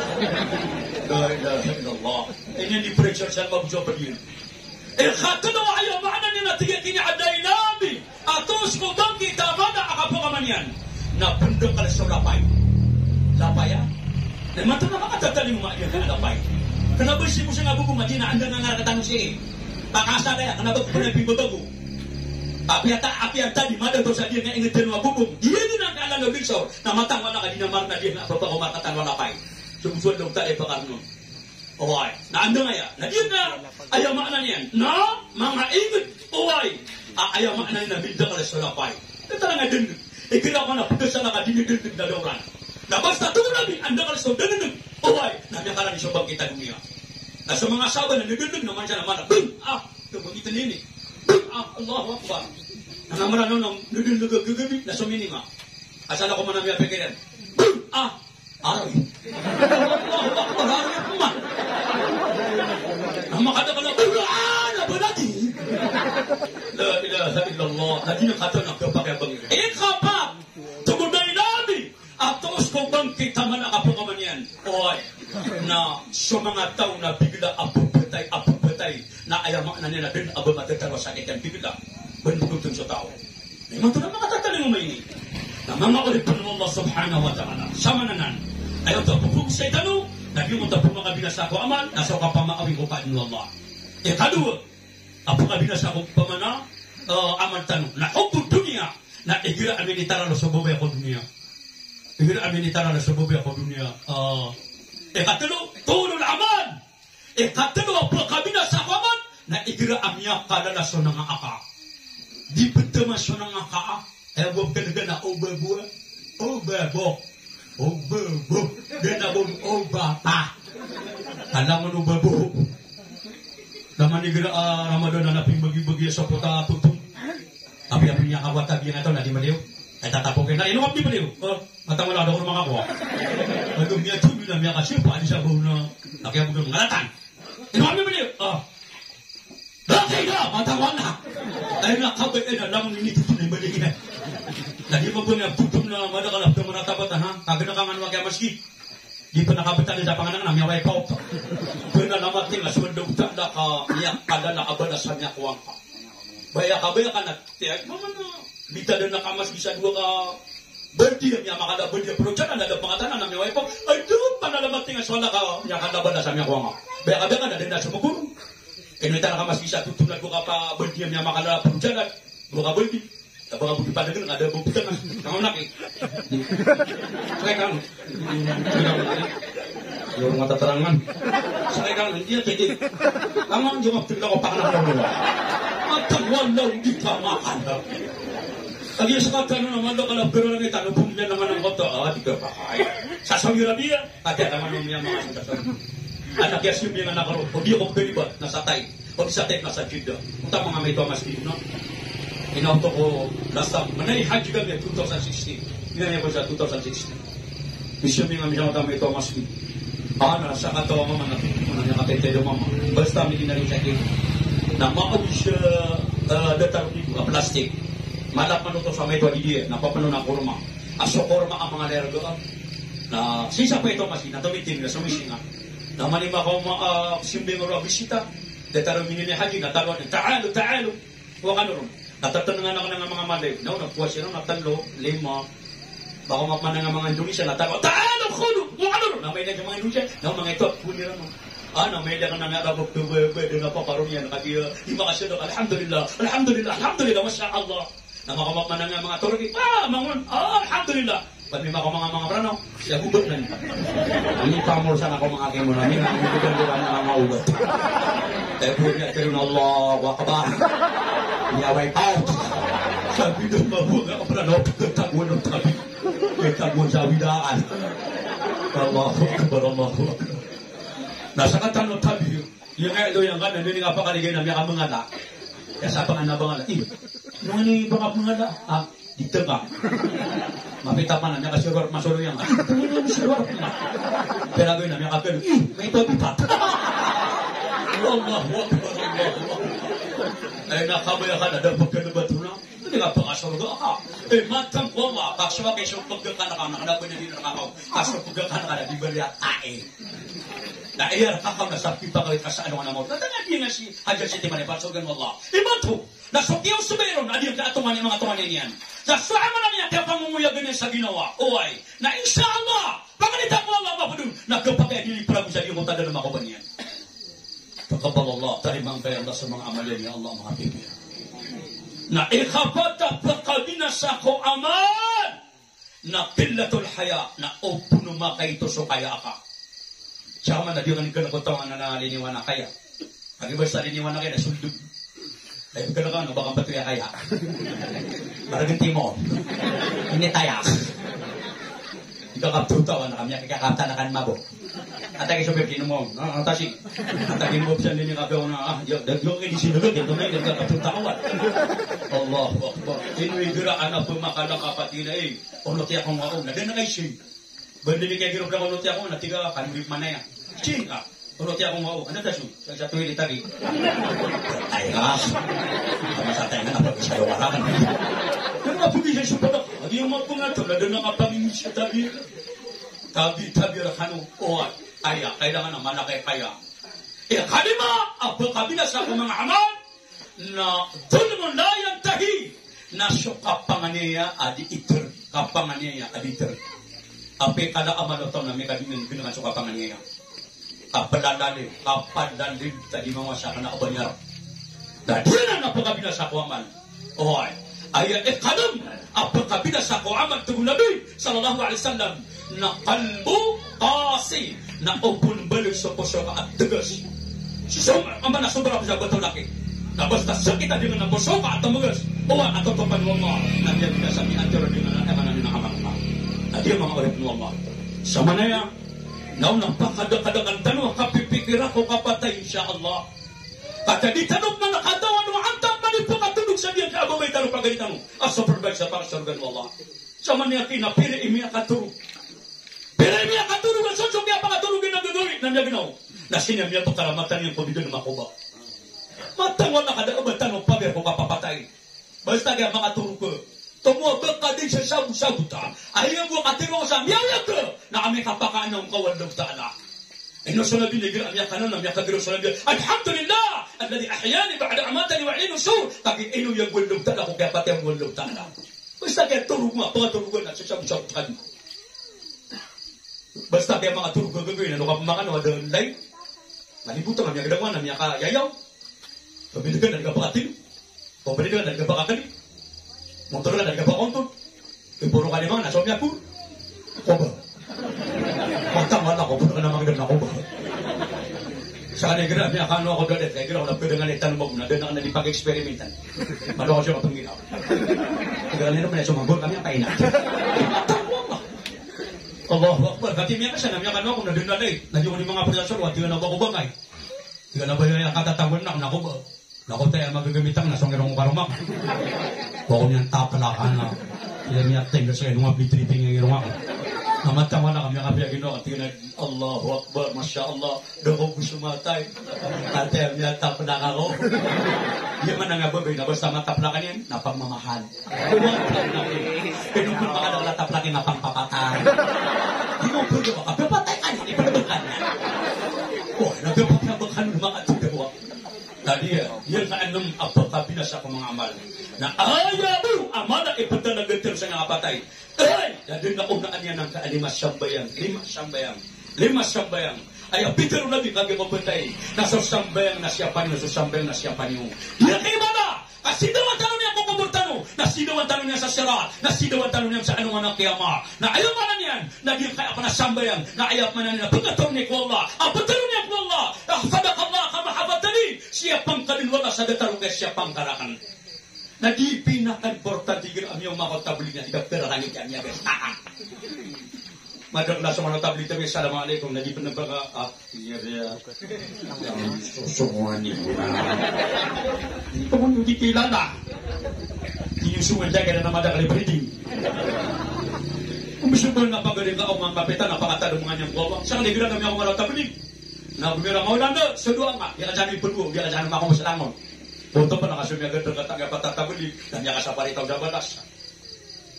La ilaha illallah. Iniyan di pressure sa pag-job niyan. Ikatlo a aya maana niyan na tig iyan kini a Dailami a toos ko bangkit a mala a kapakaoma niyan na pndakl so lapay. Lapay a? Na imanto na makatatalingoma iyan ka a lapay. Kna ba sii ko sii nga bobong a di na anda nga nga rktano sii. Pakasala iyan, kna ba ko pn a pimbabago. Apiya ta, apiya ta di madato sa di nga ingd tano a bobong. Di na kala na bigsor. Na matang wala ka di na marna di na pphakaoma rktano a lapay. So, so, so, ta, eh, pakarnon. Oway. Na anda nga aya? Na di na aya maana niyan. Na manga ingd. Oway. A, aya maana niyan na mindakl so lapay. Kata nga dndg. Igira ko na pkasala ka di na dndg na dawran. Na basta tig o Nabi, andakl so dndg. Oway. Na miyakarani so bangkit a doniya. Na so manga sahabat na dndg na mansa na mana. Bng! Ah! Ito bangkit a doniya ini. Bng! Ah! Allahu Akbar. Na namra no na dndg gagami na so mininga. Asal ako man a miyapikiran. Bng! Ah! Aroy. Allahu Akbar, aroy man. Na makadakl a, "Wala na ba lagi?" La ilaha illallah. Na di na katawan a kapakay a bangkit. Ikapat, tig o Dailami, Na so manga taw na bigla a pepetay, a pepetay, na aya maana niyan na den a ba matataro a sakit iyan bigla. Ba ndodoton so taw. Na imanto na manga tatalingoma ini. Na manga oripn o Allah subhanahu wa ta'ala. Samanan. Aya oto a pepegosay tano, na giyoto a pmakabinasa ko amal, na so kapamaawin ko kaadn o Allah. Ikadowa, a pmakabinasa ko pamana, eh, amal tano. Na hubbud dunya. Na igira a minitaralo so babaya ko doniya. Igira a minitaralo so babaya ko doniya. Eh, ikatlo, tulul amal. Ikatlo a pmakabinasa ko amal. Na igira a miyakalala so nanga aka. Di petaman so nanga aka. Aya bo pkn gana o babo. O babo. O babo. Gana bo o bapa. Alangon o babo. Taman igira a Ramadan na pinbagi-bagi a sapota toton. Apiya pn aya kawata biyan a taw na di maliyo. Ay tatapo kena. Ino ka di maliyo? O, matang wala da ko makakowa. Ado miyatumi na miyakasipa di sa bo na. Apiya bo ngalatan. Ino ka di maliyo? O. Bakay ka, matang wala. Ay na kabay, ay na langon ini toton na imbali kena. Na di ba bo na toton na madakl a pd a maratabatan, ha? Kagana ka ngano apiya masgit. Di pn a kabtad sa panganan na miyaway pawk. Pn a na mating a so mndog ta da ka miyakalala a balas a miyakowa ngka. Baya ka, baya ka na tiyag, mama na. Bitadan a ka masgit sa dowa ka baldi a miyamakalala a baldi a prodyan a da pangatanan a miyaway pawk. Ay, di pn a na mating a so ala ka miyakalala a balas a miyakowa ngka. Baya ka, baya ka na da na so mkoro. Ino ita na ka masgit sa toton a dowa ka pa baldi a miyamakalala a prodyan a dowa ka baldi. Aba ka bo di padagan, ada bo ptang. Tangam na ki. Sakay ka. Iyo, matatarang man. Sakay ka, hindi na titi. Tangam, di ka ptang ko pakanak ko. Matang wala, hindi ka makan. Lagi sa katano naman, lo, kala pero lang ito, ano, bumili naman ng koto. Ah, di ka pa kaya. Sa Saudi Arabia, Ati a taman o miyamakasold a taw. Anak iya simbing anak ro, o di ako pgariba na sa Taif, o di sa Taif na sa Jeddah. Oto a manga maito a masgit, no? Ino oto ko last time, manay hajj kami a two thousand sixteen. Ino iya ko sa two thousand sixteen. Misimbing ami sa oto a maito a masgit. Ah, na sa kataw a mama na, na miyakatitid o mama. Basta mi di na rin sa akin. Na maawis, eh, eh, datar o bigo a plastik. Malap man oto sa maito a didiya, na papano na korma. A so korma a manga layar doon. Na sii sa paito a masgit, na tomiting na so misinga. Na mani makaoma, ah, simbing oro a bisita. Datar o minini haji, na taloan, "Ta'alu, ta'alu." Wa kano ron. Na tatanengan ako na nga manga malay. Na o na puwas iran, na talo, lima. Baka mapamana nga manga Indonesia, na talo, "Ta'alu, khulu." Wa kano ron. Na mailay nga manga Indonesia, na o manga ito, puli ran, no. Ah, na mailay nga manga Arab, bebe, bebe, na paparon iyan, kati, ah, di makasiyado, "Alhamdulillah, alhamdulillah, alhamdulillah, masha Allah." Na makaoma man nga manga Turki, ah, mangon, ah, alhamdulillah. Pati makaoma nga manga Prano, siya gubot na niya. Ini pamor sana ko manga kemo na niya, ini bukan bukan manga ubat. Tayo po niya, kayo na Allahu Akbar. Niya wipe out. Sabi doon, mabuo nga Prano, pagkataguan ng tabi. Pagkataguan sa bidaan. Allahu Akbar, Allahu Akbar. Na sa katano tabi, Iya nga, ito iya nga, na ini nga pakaligay na miyakamangala. Kaya sa pangan na bangala, "Iyo, ano nga ini bangala?" Ah, di tengka. Mapita pa na, miyakasirwar, masolo iya nga. "Ano nga ini sirwar?" Pero gawin na, miyakagano. "Iyo, may ito, di pa." Allahu Akbar, Allahu Akbar. Ay, nakabaya ka na, dapat ka na ba ito na? Hindi ka pakasorga ka. Eh, matang ko nga, kaso ka, kaso pagka ka na ka, na ka na ba na di na ka, kaso pagka ka na ka, di ba liya tae? Na iya rka ka na sa pipakawit ka sa alongan a mawt. Na tanga di nga si Hajar Siti Mane, pasorgan o Allah. Imanto, na so kiyaw so bayron, na di nga atongan i manga tongan iyan. Na so amalan iyan, kaya pamumoyagan iyan sa ginawa. Oway. Na insha Allah, pangalitan ko Allah, mapdon. Na kapakay di ni prabu sa di ko tadal makoban iyan. Taqabbalallah, tarimaan ka ya Allah sa manga amal iyan, ya Allah, manga pipiya. Na ikapat a pkabinasa ko amal. Na qillatul haya, na opama a makaito so kaya aka. Siya man na di ka nagkalakotawan na liniwan a kaya. Agi basta liniwan a kaya na soldog. Ay, pagkalakowan, baka patuya kaya. Baragin timo. Ini tayak. Di ka kaptutawan na kami, kaya kaptan na kan mabo. Atagi so pepino mo, ah, atasi. Atagi mo bisan dini kabe ona, ah, yo, da, yo, ini sino, yo, ito na, yo, kaptutawan. Allahu Akbar. Ino igira anak pemakalak kapatid na, eh. Onoti ako nga, o, na dn na kaisi. Bandi ni kaya giro ka onoti ako, na tiga ka, kanuri manaya. Cing, ah, onoti ako nga, o, anda tasu? Sa, sa toilet tagi. Ay, ah. Sama sa tayo na, napag-isa daw ka. Pero nga, pwede siya sa patak. Adi yung mga pangato, na dn na kapag-inis sa tabi. Tabi, tabi, rakano, o, ah. Kaya, kailangan a mala kay kaya. Ikalima a pkabinasa ko manga amal na dhulmun la yantahi, na so kapanganiyaya a di itr, kapanganiyaya a di itr. Apiya kala a amal o taw na mikadingding ginawa so kapanganiyaya. Kapalalim, kapalalim, ta di mawasa ka na kabanyar. Na di na na pkabinasa ko amal. Oway. Aya ikalima a pkabinasa ko amal, tig o Nabi sallallahu alaihi wasallam, na qalbun qasi, na opon baloy so poso ka a tgas. So, so, amba na sobra ko sa btad o laki. Na basta sakit a di nga na poso ka a tgas. Oway, a totopan o Allah, na di a binasa, miyatharo di nga na, aya maana niyan na amal ka. Na di a manga oripn o Allah. Samanaya, na o na pakadakadakan tano a kapipikira ko kapatay, insha Allah. Ka di tano man katawan o antaa man i pakatorog sa giyangkaya a babay tano, pagari tano a so prbay sa pakasorga o Allah. Samanaya ki na pira i miyakatorog. Pira i miyakatorog a so, so kiyapakatorog iyan a gagawii na miyaginaw. Na sii niyan miyapakaramatan iyan ko di dn makoba. Matang o Allah ka da a ba tano pagari ko kapapatay. Basta giya makatorog ka. Tomo a ba ka di sa sabosabota. Aya bo a katharo sa miyawiya ka. Na ami kapakaana ngka o Allahu Ta'ala. Ino so Nabi na igira a miyakanan, na miyakagiraw so Nabi, "Alhamdulillah, alladhi ahyani ba'da ma amatani wa ilayhin nushur." Kagiya ino iyan o Allahu Ta'ala ko kiyapatay iyan o Allahu Ta'ala. Basta giya torog ka, pakatorog ka na sa sabosabota ka di. Basta giya makatorog ka gagawii na, ano ka pmakan, o adn lay. Malibotan a miyagdam a, na miyakayayaw. Pabindigan na di ka pakatil. Pabindigan na di ka pakakali. Motor na di ka pakaontod. Iporo ka di manga na so miyakor. Koba. Matang o Allah, koba ka na mangdam na koba. Sa kanigra, miyakano ako dali. Kaya gira ako na pwede nga na itan mo na dana ka na di pag-experimentan. Malo ko siya kapangina. Kaya nila pala sumambol kami ang kainat. Matang o Allah. Allahu Akbar. Kati miyakasa na miyakano ako na dana dali. Na di ko ni manga pwede sa solo, at di ka na ba ko bangay. Di ka na ba yung katatawan na, na ko ba? Naku, taya, magagamitan na so ngirong ko karoma. Bako niyan taplakan na. Iya niya tengga sa ngirong ako, bitriping ngirong ako. Namatang wala kami ang kapiya ginawa, tingnan, Allahu Akbar, Masha Allah. Dako gusto matay. Ate, niya taplak ako. Iya man ang ababay na basta mataplakan yan, napagmamahal. Pinupun pa ka daw na taplakin na pangpapatay. Di mo pwede ba? Kapapatay ka niya, ipagdukan niya. Wah, nagapagnabakan ng mga tudawa. Na di, aya kaanm a pkabinasa ko manga amal. Na aya bo a mala i ptalagatn sa manga kapatay. Ay, na di na onaan iyan angkai a lima sambayang, lima sambayang, lima sambayang. Aya pitharo o Nabi kagiya mapatay. Na so sambayang na siyapa niyo, so sambayang na siyapa niyo. Aya kay mala, a sidawan tano niyan ko kobor tano, na sidawan tano niyan sa sirat, na sidawan tano niyan sa alongan a kiyamat. Na aya maana niyan, na di kaya pn a sambayang, na aya maana niyan na pkataro niyan ko Allah, a ptaro niyan ko Allah, "Hafidhaka Allah kama hafidhtani." Siyapa ngka dn o Allah sa datar o kiyasiyapa ngka rakn. Na di pinakaimportante igira a miyaoma ko tablig na di ka pira langit a miyabiyasa. Madakl a so mano tablig tabi, "Assalamu alaikum," na di pn a baka, ah, iya, iya. Sosokoan iyan. Di ko man di kilala. Di niyo suman jaga na madakl a breeding. Kung gusto mo na pagaling ka, o mga kapitan, na pakatado mga niyang guwawa. Sa kanila, kami ako maraw tablig. Na bumira maulanda, sa duwa nga, di ka dyan ipulwo, di ka dyan makumasalangon. Punto pa na kasi may agad ng katangga patatablig, na niya kasapari tao sa batas.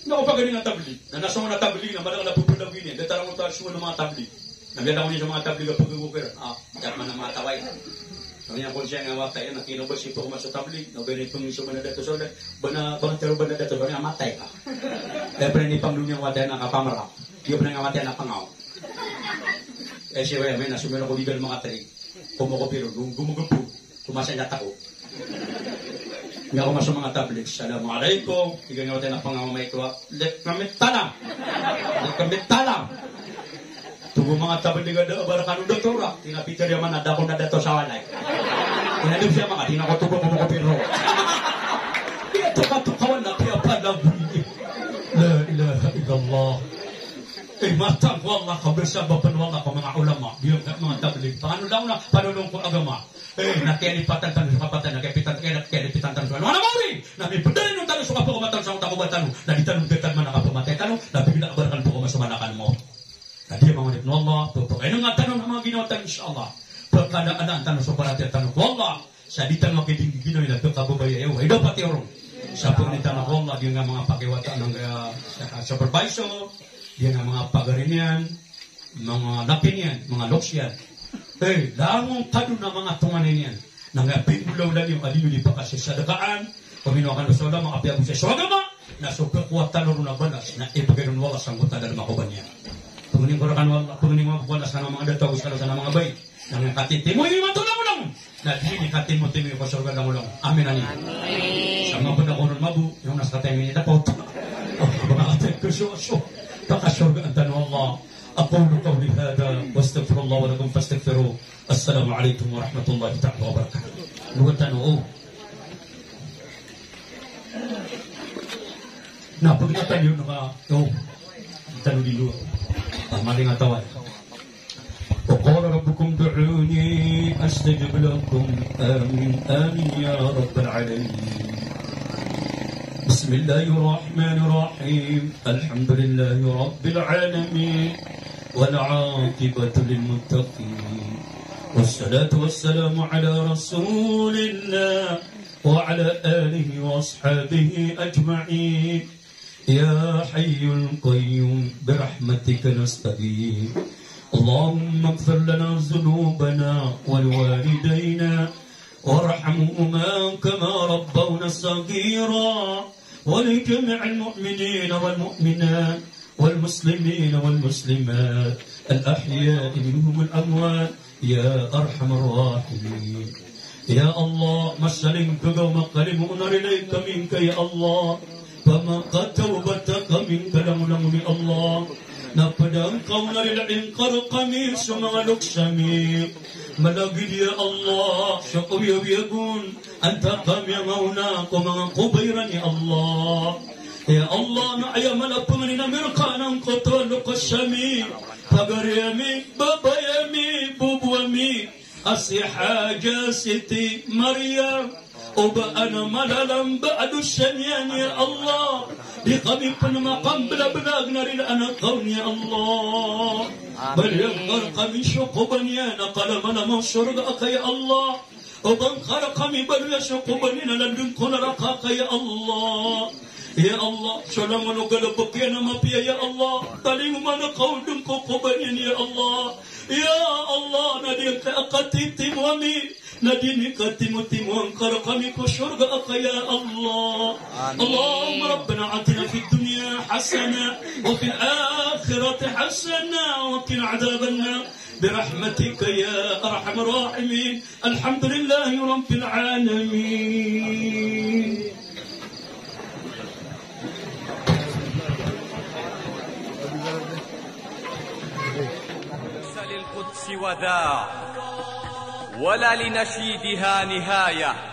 Na ko pagaling a tablig, na nasong na tablig, na madakl a pupulda ko ini, datar ako ta suwa ng mga tablig. Na biya ako niya sa mga tablig a pagkukukir. Ah, dapat man ang mga taway. Kami ang konsya nga wata yan, na kinobos ito ko maso tablig, na biya itong iso man na dato sa ulit, bana, bana tero bana dato sa ulit, matay ka. Kaya pala ni pangdunya wata yan, nakapamara. Di pala nga wata yan, napangaw. Eh, siya, may nasumero ko legal mga tari. Kumukupiro, gum-, gumugupo. Kumasay na tako. Nga ako maso mga tablig. Assalamu alaikum. Iga nga wata na pangawamay ko, ah. Let kami talam. Let kami talam. Tugo mga tablig a da, bara kanu dato ra. Tinapitari a man a da ko na dato sa walay. Tinadib siya mga, tinako tugo ko mga piro. Iya tuka-tukawan na kaya pala bunyi. La ilaha illallah. Eh, matang ko Allah, kabisa ba pano Allah ko mga ulama. Di yung mga tablig. Pangano daw na, panulong ko agama. Eh, na kiyalipatan tano so kapatay, na kiyalipatan, kiyalipatan tano so, ano, ano, mawin? Na mipdalin tano so kapakamatay sa utang ubat tano. Na di tano gatan man a kapamatay tano, na bigla a barakan po ko masumanakan mo. Na di mga ulit no Allah, pagpakainang tano na mga ginawa tano, insha Allah. Pagkadaan tano so paratiyaya tano ko Allah. Sa di tano makidingginaw ila pagkababaya iyo. Ay dapat iyo ron. Sa pagni tano ko Allah, di nga mga pakiwata ng, ah, sa supervisor, di nga mga pagari niyan. manga lapi niyan, manga loks iyan. Eh, langon ka dn a manga tonganay niyan. Na aya pinggolawla niyo a di niyo di pakasasadkaan, paminowa kano so agama, apiya bo sii so agama, na so pkowatan ron a balas, na ipagay ron o Allah sangkoto a dalm a koban iyan. Pangnin ko rkano o Allah, pangnin ko rkano o Allah, sa manga dato, sa manga bai. Na aya katitimo imanto langolangon, na di niyan katimotimo ko sorga langolangon. Amin, amin. Amin. Sa mapd ako ron mabo, ino na sa kataya minit a pawt. O, manga kataya ko so, so. Pakasorgaan tano o Allah. أقول قولي هذا وأستغفر الله ولكم فاستغفروه. السلام عليكم ورحمة الله تعالى وبركاته. Luwatan o. Na, pagkataya niyo na ka, o. Tano di luwa. Ah, mali nga tawag. وقال ربكم ادعوني أستجب لكم. آمين، آمين يا رب العالمين. بسم الله الرحمن الرحيم. الحمد لله رب العالمين. والعاقبة للمتقين. والصلاة والسلام على رسول الله وعلى آله وأصحابه أجمعين. يا حي قيوم برحمتك نستغيث. اللهم اغفر لنا ذنوبنا ولوالدينا وارحمهما كما ربونا صغيرا ولجميع المؤمنين والمؤمنات والمسلمين والمسلمات الأحياء منهم والأموات يا أرحم الراحمين. Ya Allah, masaling pgaw makalimo na rilai kami ngka ya Allah. Pamakatawbata kami ngka langolangon ya Allah. Na pd angka on a rilai ngka rkami so manga loks ami. Malagid ya Allah, so kawiyawiyagon, antaa kami a ngaona ko manga kobairan ya Allah. Ya Allah, na aya mala pangnin ami rka na angkoto a loks ami, pagari ami, babay ami, bobo ami, a si Haja Siti Maria, o ba adn a malalamba a dosa niyan ya Allah. Di kami pn makamblablag na rilaan ka on ya Allah. Baloy angka rkami so koban iyan a kalamalama o sorga aka ya Allah. O ba ngka rkami baloya so koban iyan a landn ko naraka aka ya Allah. Ya Allah, so langon o galbk iyan a mapiya ya Allah. Talingoma ngka on dn ko koban iyan ya Allah. Ya Allah, na di ngka a katitimo ami, na di niyan katimotimo angka rkami ko sorga aka ya Allah. Amin. اللهم ربنا آتنا في الدنيا حسنة وفي الآخرة حسنة وقنا عذاب النار برحمتك يا أرحم الراحمين. الحمد لله رب العالمين. ليس للقدس وذا ولا لنشيدها نهاية.